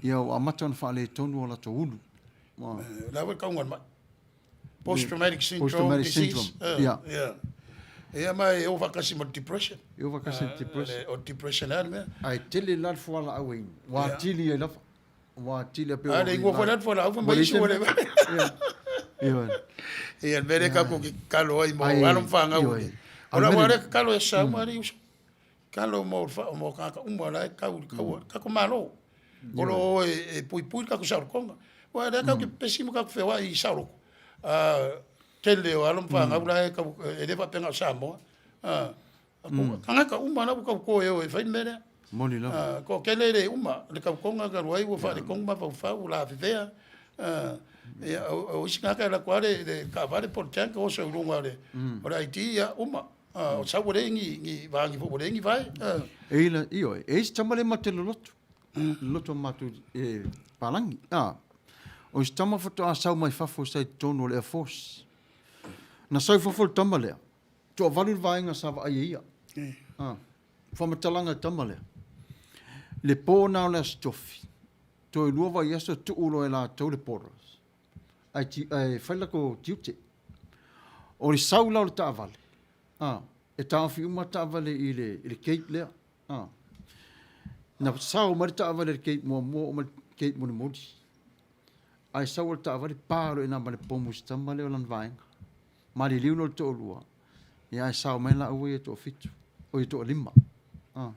[SPEAKER 4] Ia, ua amata ona faaletonu o latou ulu.
[SPEAKER 1] Ah. La ua kauga mai. Post-traumatic syndrome
[SPEAKER 4] Post-traumatic
[SPEAKER 1] disease.
[SPEAKER 4] syndrome. Yeah.
[SPEAKER 1] Yeah. Ia ma e o whakasi mo depression.
[SPEAKER 4] E o whakasi mo depression.
[SPEAKER 1] O depression a le mea.
[SPEAKER 4] Ai tele la le fualaau e inu. Ua atili ai lava. Ua atili a pe
[SPEAKER 1] A le ingoa foi la le fualaau fai mai isi ua le.
[SPEAKER 4] Ia.
[SPEAKER 1] Ia le mea lea kākou ke tatalo ai mo alo ma fanau. O lau lava lea tatalo e sau ma alii uso. Tatalo mo mo kānaka uma la e kau i le kaua, le tatou Malo. O lo o e puipui le tatou saolotoga. Aua o lea tatou te pepesi ma tatou feoai i saoloto. Tele o alo ma fanau la e kau, e le faapea na o Samoa. Tagata uma la ua tauto e o e fai le mea lea.
[SPEAKER 4] Moni lava.
[SPEAKER 1] Toatele e le uma le tautoga talu ai ua faaletonu mafaufau, ua lavevea. Ia, o isi tagata e alu atu lava le taavale po o le tank oso i luga o le ID, ia uma. O sau ua leai ni vaagi foi ua leai ni vae.
[SPEAKER 4] E i la, ioe, e i ai si tama lea ma te loloto, loloto matou e palagi. O si tama faatoa sau mai fafo sa i totonu o le Air Force. Na sau i fafo le tama lea, Toavalu le vaega sa vaai e ia. A, faamatalaga e tama lea. Le po na o le Aso Tofi, toe lua vaiaso tuu loa e latou le borders, ae, ae fai lako tiute. O le sau la o le taavale, a, e taofi uma taavale i le, i le gate lea. A, na sao mai le taavale i le gate muamua oo mai le gate mulimuli. Ae sau o le taavale, pa loa i ina ma le pomu i si tama lea o lana vaega. Maliliu loa le toalua, ia ae sao mai laua ia e toafitu, oi e toalima. A.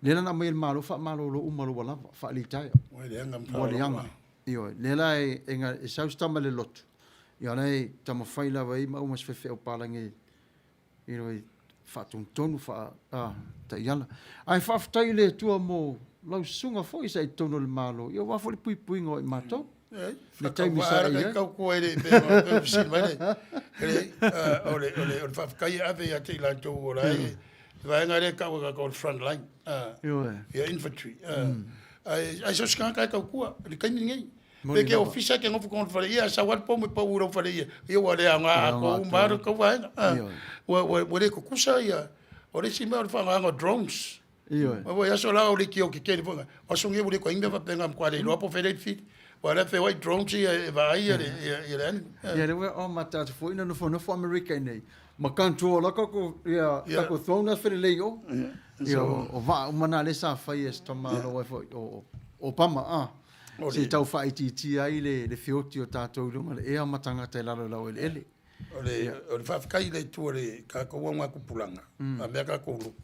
[SPEAKER 4] Lea la na aumai e le Malo faamalolo uma loa ua lava, faalitaia.
[SPEAKER 1] Ua leaga ma
[SPEAKER 4] Ua leaga. Ioe. Lea la e, e, e sau si tama i le lotu, ia o la e taumafai lava i ai ma uma si faifeau palagi e, you know, e faatonutonu, faa, a, taiala. Ae faafetai i le Atua mo lau susuga foi sa i totonu o le Malo, ia aua foi le puipuiga o i matou. Le taimi sa i ai.
[SPEAKER 1] Tautua e le pe o fesili mai le o le o le o le faafetai e ave ia te i latou o la e vaega lea e tau e tatou o le front line ia infantry ae ae so o se tagata e tautua i le taimi lenei. Pe ke ofisa ke nofo tonu i le fale ia sau lava le pomu e pau i lou fale ia ia ua le aoga atoa uma lava le tou vaega ua ua le tutusa ia o le isi mea o le faaaogaina o drones.
[SPEAKER 4] Ioe.
[SPEAKER 1] Ua foi aso la o le kio kekele foi nga. O aso nge ua le koe mea faapena matua le iloa po o fea lea e fili. Ua la feoai drones ia e vaai ia le ia le animal.
[SPEAKER 4] Ia lea ua o mata atu foi na nofonofo Amerika i nei. Ma control la kako ia kako throne as felelei o. Ia o vaa uma na lea sa fai e si tama alo ai foi o Obama a. Se i tau faaitiitia ai le feoti o tatou i luga o le ea ma tagata i lalo i laueleele.
[SPEAKER 1] O le, o le faafetai i le Atua i le tatou augatupulaga, a mea tatou lotu.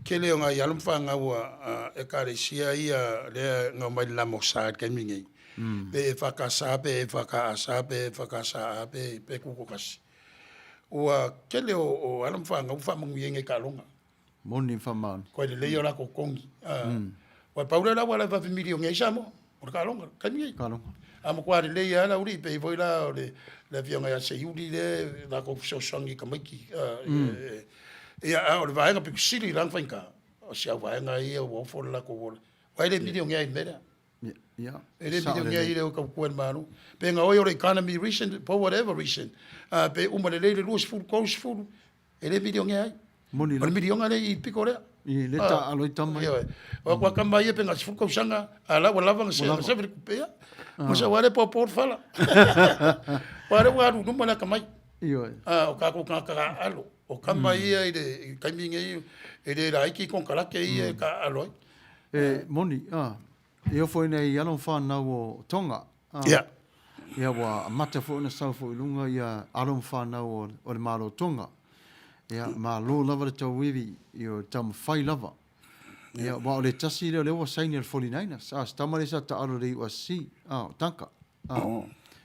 [SPEAKER 1] Tele o nai alo ma fanau a Ekalesia ia lea na omai i le LMS i le taimi nei, pe EFKS pe EFKS pe EFKSA pe Tutoatasi, ua tele o alo ma fanau ua faamanuiaina i taaloga.
[SPEAKER 4] Moni ma faamaoni.
[SPEAKER 1] Koe lelei o latou totogi. Aua pau lea o le auala e vave milionea ai Samoa, o le taaloga, le taimi nei.
[SPEAKER 4] Taaloga.
[SPEAKER 1] A matua lelei lava le aualii, pei foi la o le afioga ia Seiuli lea e latou fesoasoani i tamaiti. Ia, a o le vaega pito sili la ona faigata, o si au vaega ia ua ofo le latou ola. Aua e le milionea ai i le mea lea. E le milionea i le o tautua i le Malo. Pe na oi o le economy recent, for whatever reason, pe uma lelei le 20, 30, E le milionea ai.
[SPEAKER 4] Moni
[SPEAKER 1] O le miliona lea i le pito lea.
[SPEAKER 4] I le taaalo ai tama ia.
[SPEAKER 1] Ioe. O atu a tama ia pe na 10 tausaga, a la ua lava na se na sefe le tupe ia. Mo sa ua le popo le fala. Ua le ua alu i luma le atamai.
[SPEAKER 4] Ioe.
[SPEAKER 1] O tatou tagata taaalo. O tama ia i le taimi nei e le laiti konekarate ia e taaalo ai.
[SPEAKER 4] E moni, E ofo ina i alo ma fanau o Tonga.
[SPEAKER 1] Ia.
[SPEAKER 4] Ia ua amata foi ona sau foi i luga ia alo ma fanau o le Malo o Tonga. Ia, malo lava le tauivi, ia o le taumafai lava. Ia, aua o le tasi lea o lea ua saini e le 49ers. A, si tama lea sa taalo i le USC, a, o Tanka. A,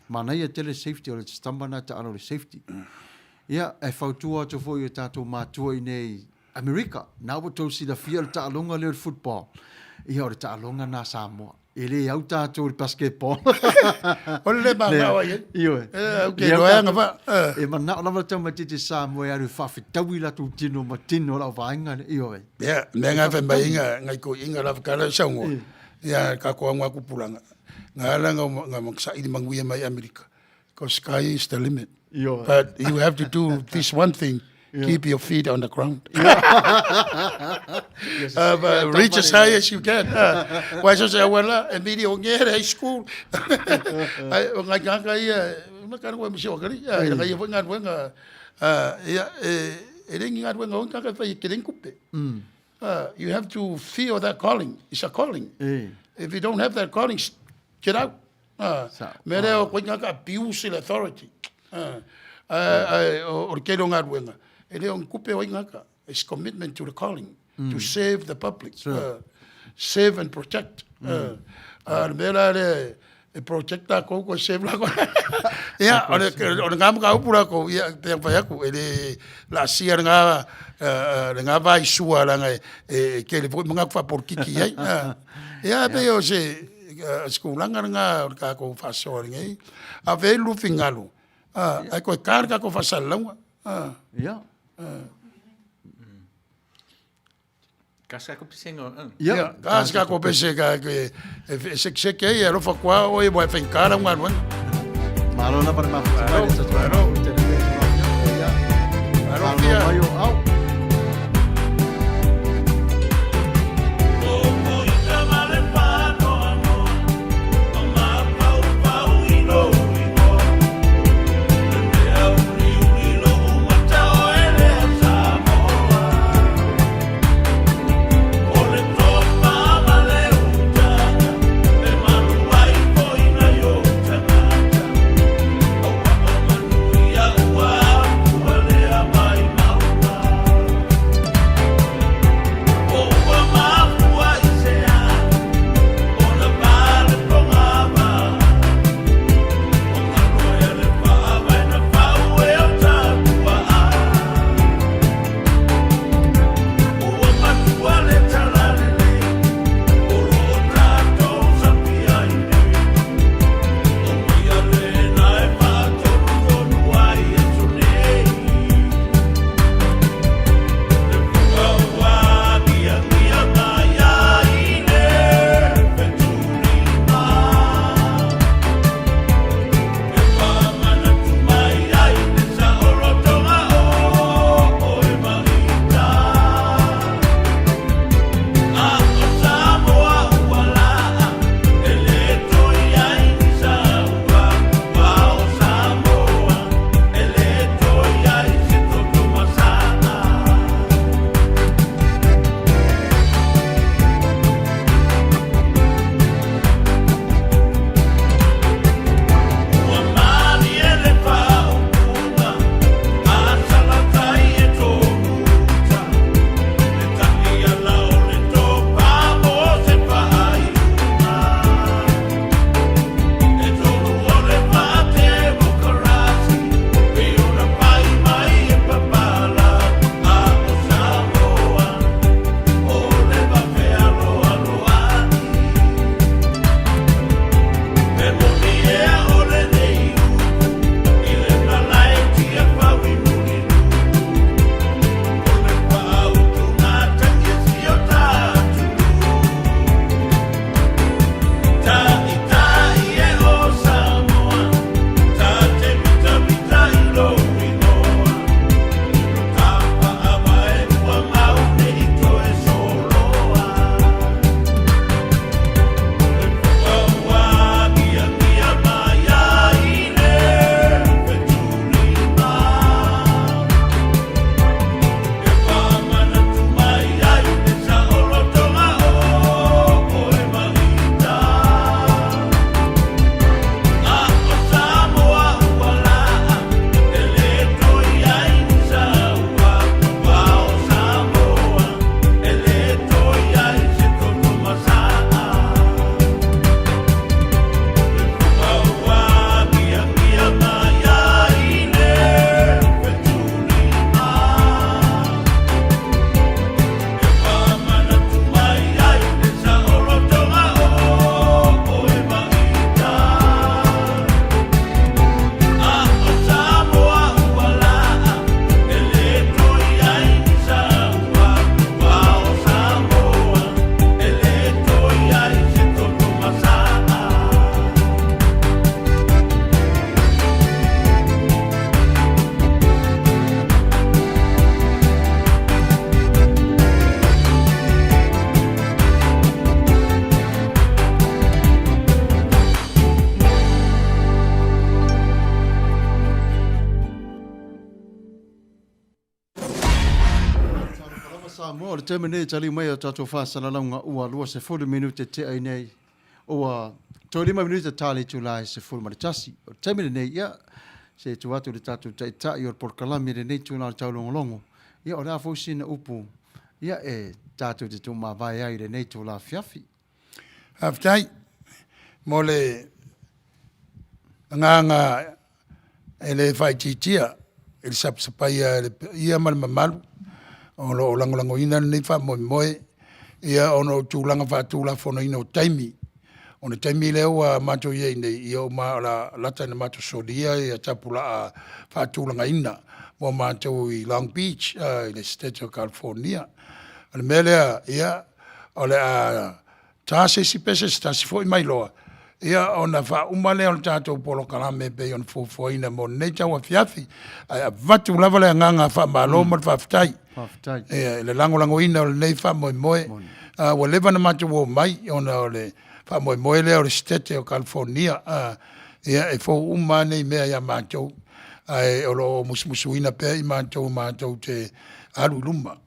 [SPEAKER 4] manaia tele le safety, o le tama lena e taalo i le safety. Ia, e fautua atu foi i o tatou matua i inei Amerika, na ua tou silafia le taaloga lea o le football. Ia, o le taaloga na a Samoa. E le au tatou i le basketball.
[SPEAKER 1] O le le manao ai ai.
[SPEAKER 4] Ioe.
[SPEAKER 1] E, au ke loa anga fa.
[SPEAKER 4] E manao lava le tamaitiiti Samoa e alu e faafetaui latou tino ma tino o lau vaega lea. Ioe.
[SPEAKER 1] Ia, mea nga fai mai inga, ngai ko inga lava kala sau ngoa. Ia, ka ko anga kupulanga. Nga ala nga nga maksaili manguia mai Amerika. Because sky is the limit.
[SPEAKER 4] Ioe.
[SPEAKER 1] But you have to do this one thing. Keep your feet on the ground.
[SPEAKER 4] Yes,
[SPEAKER 1] But reach as high as you can. Wai so se awala, e miri o ngere high school. Ai, o ngai kaka ia, ma kana koe misi o kari. Ia, ina kai foi ngā ruenga. Ia, e rengi ngā ruenga o kaka whai e kereng kupe. You have to feel that calling. It's a calling. If you don't have that calling, get out. Mea lea o koe ka abuse le authority. O le tele o galuega, e le o ni tupe o ai gaka. It's commitment to the calling, to serve the public, serve and protect. A o le mea la lea, e protect lakou koe serve lakou. Ia, o le lena mataupu lakou, ia, pei ona fai atu, e le laasia lena, lena vaisua leaga e tele foi manatu faapolokiki i ai. Ia, pei o se, se tulaga lena o le tatou faasoa i lenei. A fea ai le lufigalu, ae toe ta le tatou faasalalauga.
[SPEAKER 4] Ia.
[SPEAKER 7] Ka se tatou pesega.
[SPEAKER 1] Ia, ka se tatou pesega e sekeseke ai, e alofa atu lava oe aua e faigata lau galuega.
[SPEAKER 4] Malo lava le mafuta mai le
[SPEAKER 1] Malo. Malo fia.
[SPEAKER 4] Malo mai o au. Samoa, o le taimi lenei e taliu mai a tatou faasalalauga ua 20 minute tea i nei, ua toe 5 minute ta le itula e 11. O le taimi lenei, ia, se tuu atu i le tatou Taitai o le polokalame i lenei itula o le taulogologo, ia o le a foi sina upu, ia, e tatou te tuumavae ai i lenei itula afiafi.
[SPEAKER 1] Faafetai mo le agaga e le faaitiitia i le sapasapaia e le paia ma le mamalu o lo o lagolagoina lenei faamoemoe, ia ona o tulaga faatulafonoina o taimi. O le taimi lea ua matou i ai nei, ia o le a lata ina matou solia ia tapulaa faatulagaina mo matou i Long Beach i le Setete o California. O le mea lea, ia, o le a ta se isi pese se tasi foi ma iloa, ia ona faauma lea o le tatou polokalame e pei ona fuafuaina mo lenei tauafiafi. Ae avatu lava le agaga faamalo ma le faafetai.
[SPEAKER 4] Faafetai.
[SPEAKER 1] Ia, i le lagolagoina o lenei faamoemoe. Ua leva ona matou omai ona o le faamoemoe lea o le Setete o California. Ia, e fou uma lava nei mea ia matou, ae o lo o musumusuina pea i matou matou te alu i luma.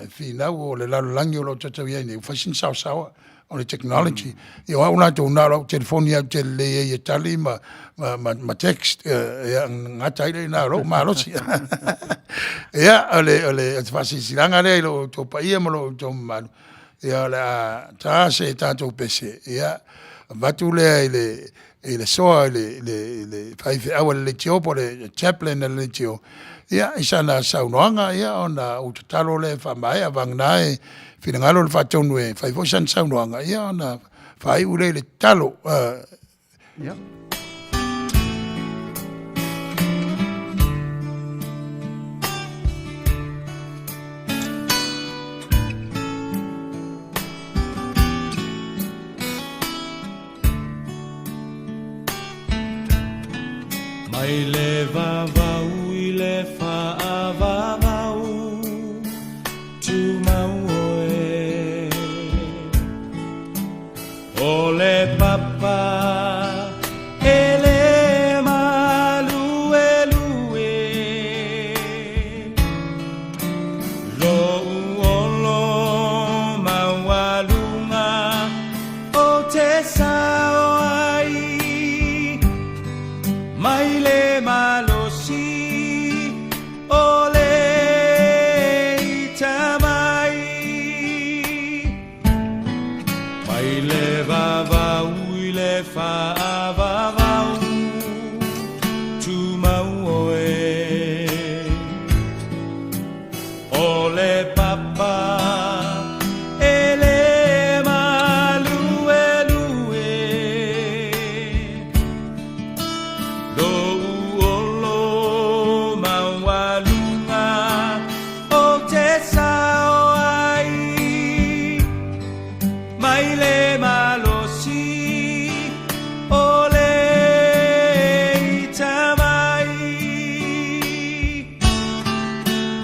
[SPEAKER 1] E finau o le lalolagi o lo o tatou i ai nei, ua fai sina saosaoa o le technology. Ia o au latou na o lau telefoni lava ou te lelei ai e tali ma, ma, ma, ma text, ia, gata ai lea i ina o lou malosi. Ia, o le, o le, o se faasilasilaga lea i lo outou paia ma lo outou mamalu, ia o le a ta se tatou pese, ia, avatu lea i le, i le soa i le, le, le faifeau a le leitio po o le chaplain a le leitio, ia, i sana saunoaga, ia, ona ou tatalo lea e faamaea, vagana e finagalo le faatonu e fai foi sana saunoaga, ia, ona faaiu lea i le tatalo.
[SPEAKER 4] Yeah.
[SPEAKER 2] Mai le vavau i le faavavau Tumau oe O le papa e le maluelue Lou olo maualuga O te sao ai mai le malosi o le ita mai. Mai le vavau i le faavavau tumau oe. O le papa e le maluelue Lou olo maualuga o te sao ai Mai le malosi o le ita mai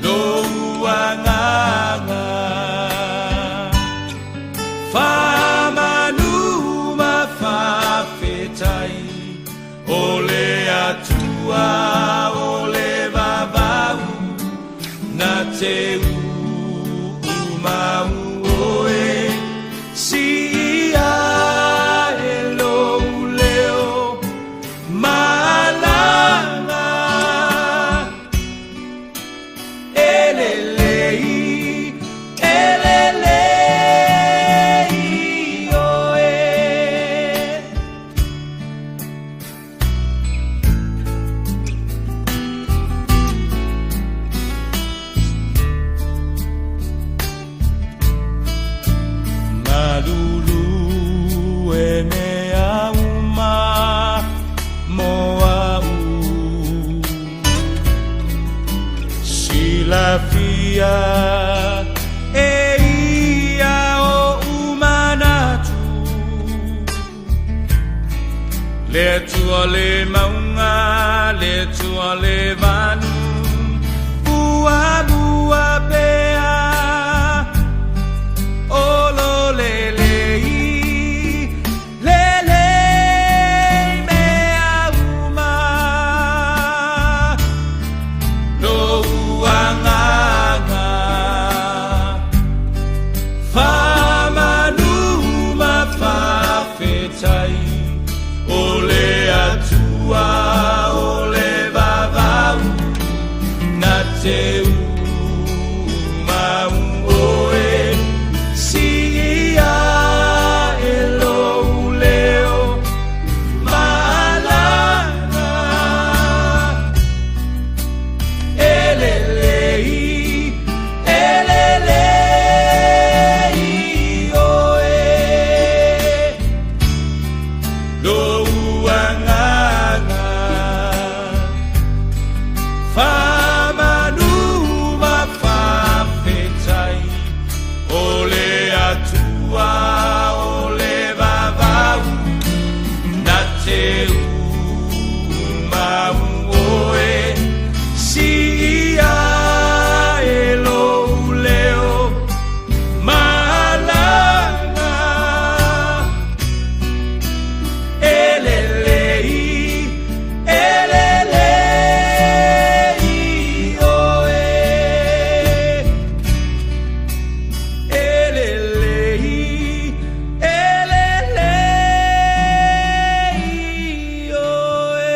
[SPEAKER 2] Lou agaga faamanu ma faafetai O le Atua o le vavau na te uumau oe Siia e lou leo malaga E lelei, e lelei oe. Malulu e mea uma mo au Silafia e ia oʻu manatu Le Atua le mauga, le Atua le vanu Muamua pea o lo lelei Lelei mea uma Lou agaga. te mau oe Siia e lou leo Maalaga E lelei, e lelei oe Lou agaga Faamanu ma faafetai O le Atua o le vavau Na te mau oe Siia e lou leo Maalaga E lelei, e lelei oe. E lelei, e lelei oe.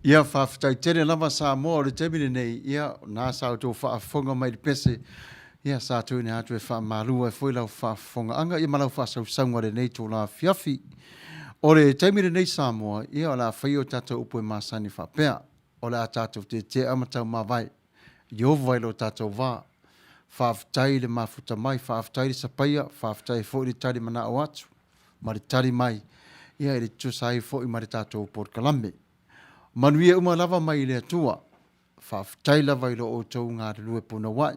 [SPEAKER 4] Ia, faafetai tele lava Samoa o le taimi lenei, ia, na sa outou faafofoga mai i le pese, Ia, sa tuuina atu e faamalu ai foi lau faafofogaaga ia ma lau faasausauga i lenei itula afiafi. O le taimi lenei Samoa, ia o le a faia o tatou upu e masani faapea, o le a tatou tetea ma taumavae, Ieova i lo tatou va. Faafetai i le mafuta mai, faafetai i le sapaia, faafetai foi i le tali manao atu ma le tali mai, ia i le tutusa ai foi ma le tatou polokalame. Manuia uma lava mai i le Atua. Faafetai lava i lo outou galulue punouai.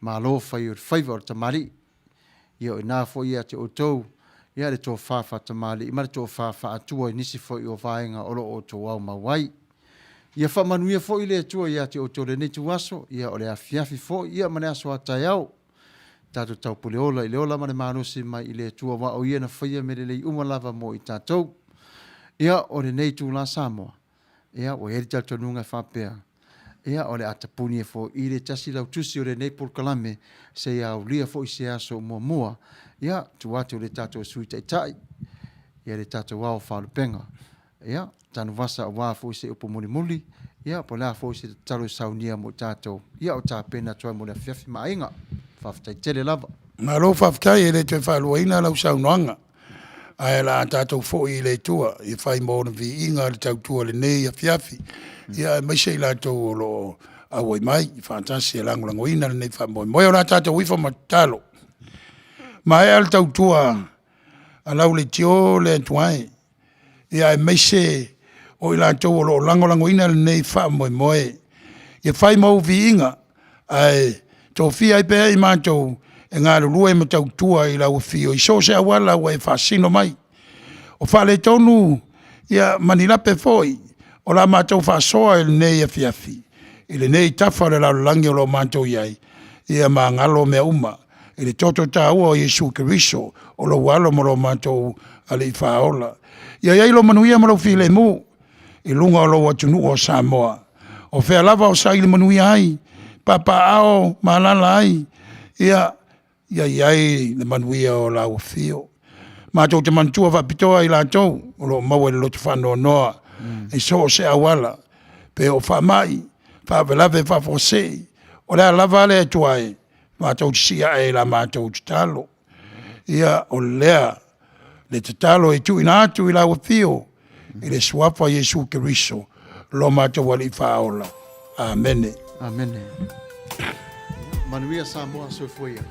[SPEAKER 4] Malo fai o le faiva o le tamalii. Ia o ina foi ia te outou ia le tofa faatamalii ma le tofa faaatua i nisi foi o vaega o lo o outou aumau ai. Ia faamanuia foi le Atua ia te outou i lenei ituaso, ia o le afiafi foi ia ma le aso a taeao. Tatou taupule ola i le ola ma le malosi mai i le Atua aua o Ia na faia mea lelei uma lava mo i tatou. Ia o lenei itula Samoa, Ia, ua i ai le talitonuga e faapea, ia, o le a tapuni ai foi i le tasi lautusi o lenei polokalame seia aulia foi se aso muamua, ia, tuu atu i le tatou Sui Taitai, ia le tatou Ao Faalupega, ia, Tanuvasa aua foi se upu mulimuli, ia, po o le a foi se tatalo e saunia mo i tatou, ia, o tapena atu ai mo le afiafi ma aiga. Faafetai tele lava.
[SPEAKER 1] Malo faafetai, e le toe faaluaina lau saunoaga. Ae o le a tatou foi i le Atua e fai mo Ona viiga le tautua i lenei afiafi, ia aemaise i latou o lo o auai mai faatasi e lagolagoina lenei faamoemoe. O le a tatou ifo ma tatalo. Maea le tautua a lau leitio le Atua e, ia aemaise o i latou o lo o lagolagoina lenei faamoemoe. Ia fai ma ou viiga, ae tofia ai pea i matou e galulue ma tautua i lau afio i so o se auala ua e faasino mai. O faaletonu ia ma ni lape foi o la matou faasoa i lenei afiafi, i lenei tafa o le lalolagi o lo o matou i ai, ia magalo mea uma i le toto taua o Iesu Keriso o lou Alo ma lo matou Alii Faaola. Ia i ai lou manuia ma lou filemu i luga o lou atunuu o Samoa. O fea lava o saili manuia ai, papaaao ma alaala ai, ia, ia i ai le manuia o lau afio. Matou te manatua faapitoa i latou o lo o maua i le loto faanoanoa i so o se auala, pe o faamai, faalavelave faafuasei, o le a lava le Atua e, matou te siiae i la matou tatalo. Ia, o lea le tatalo e tuuina atu i lau afio i le suafa o Iesu Keriso, lo matou Alii Faaola. Amene.
[SPEAKER 4] Amene. Manuia Samoa, soifua ia.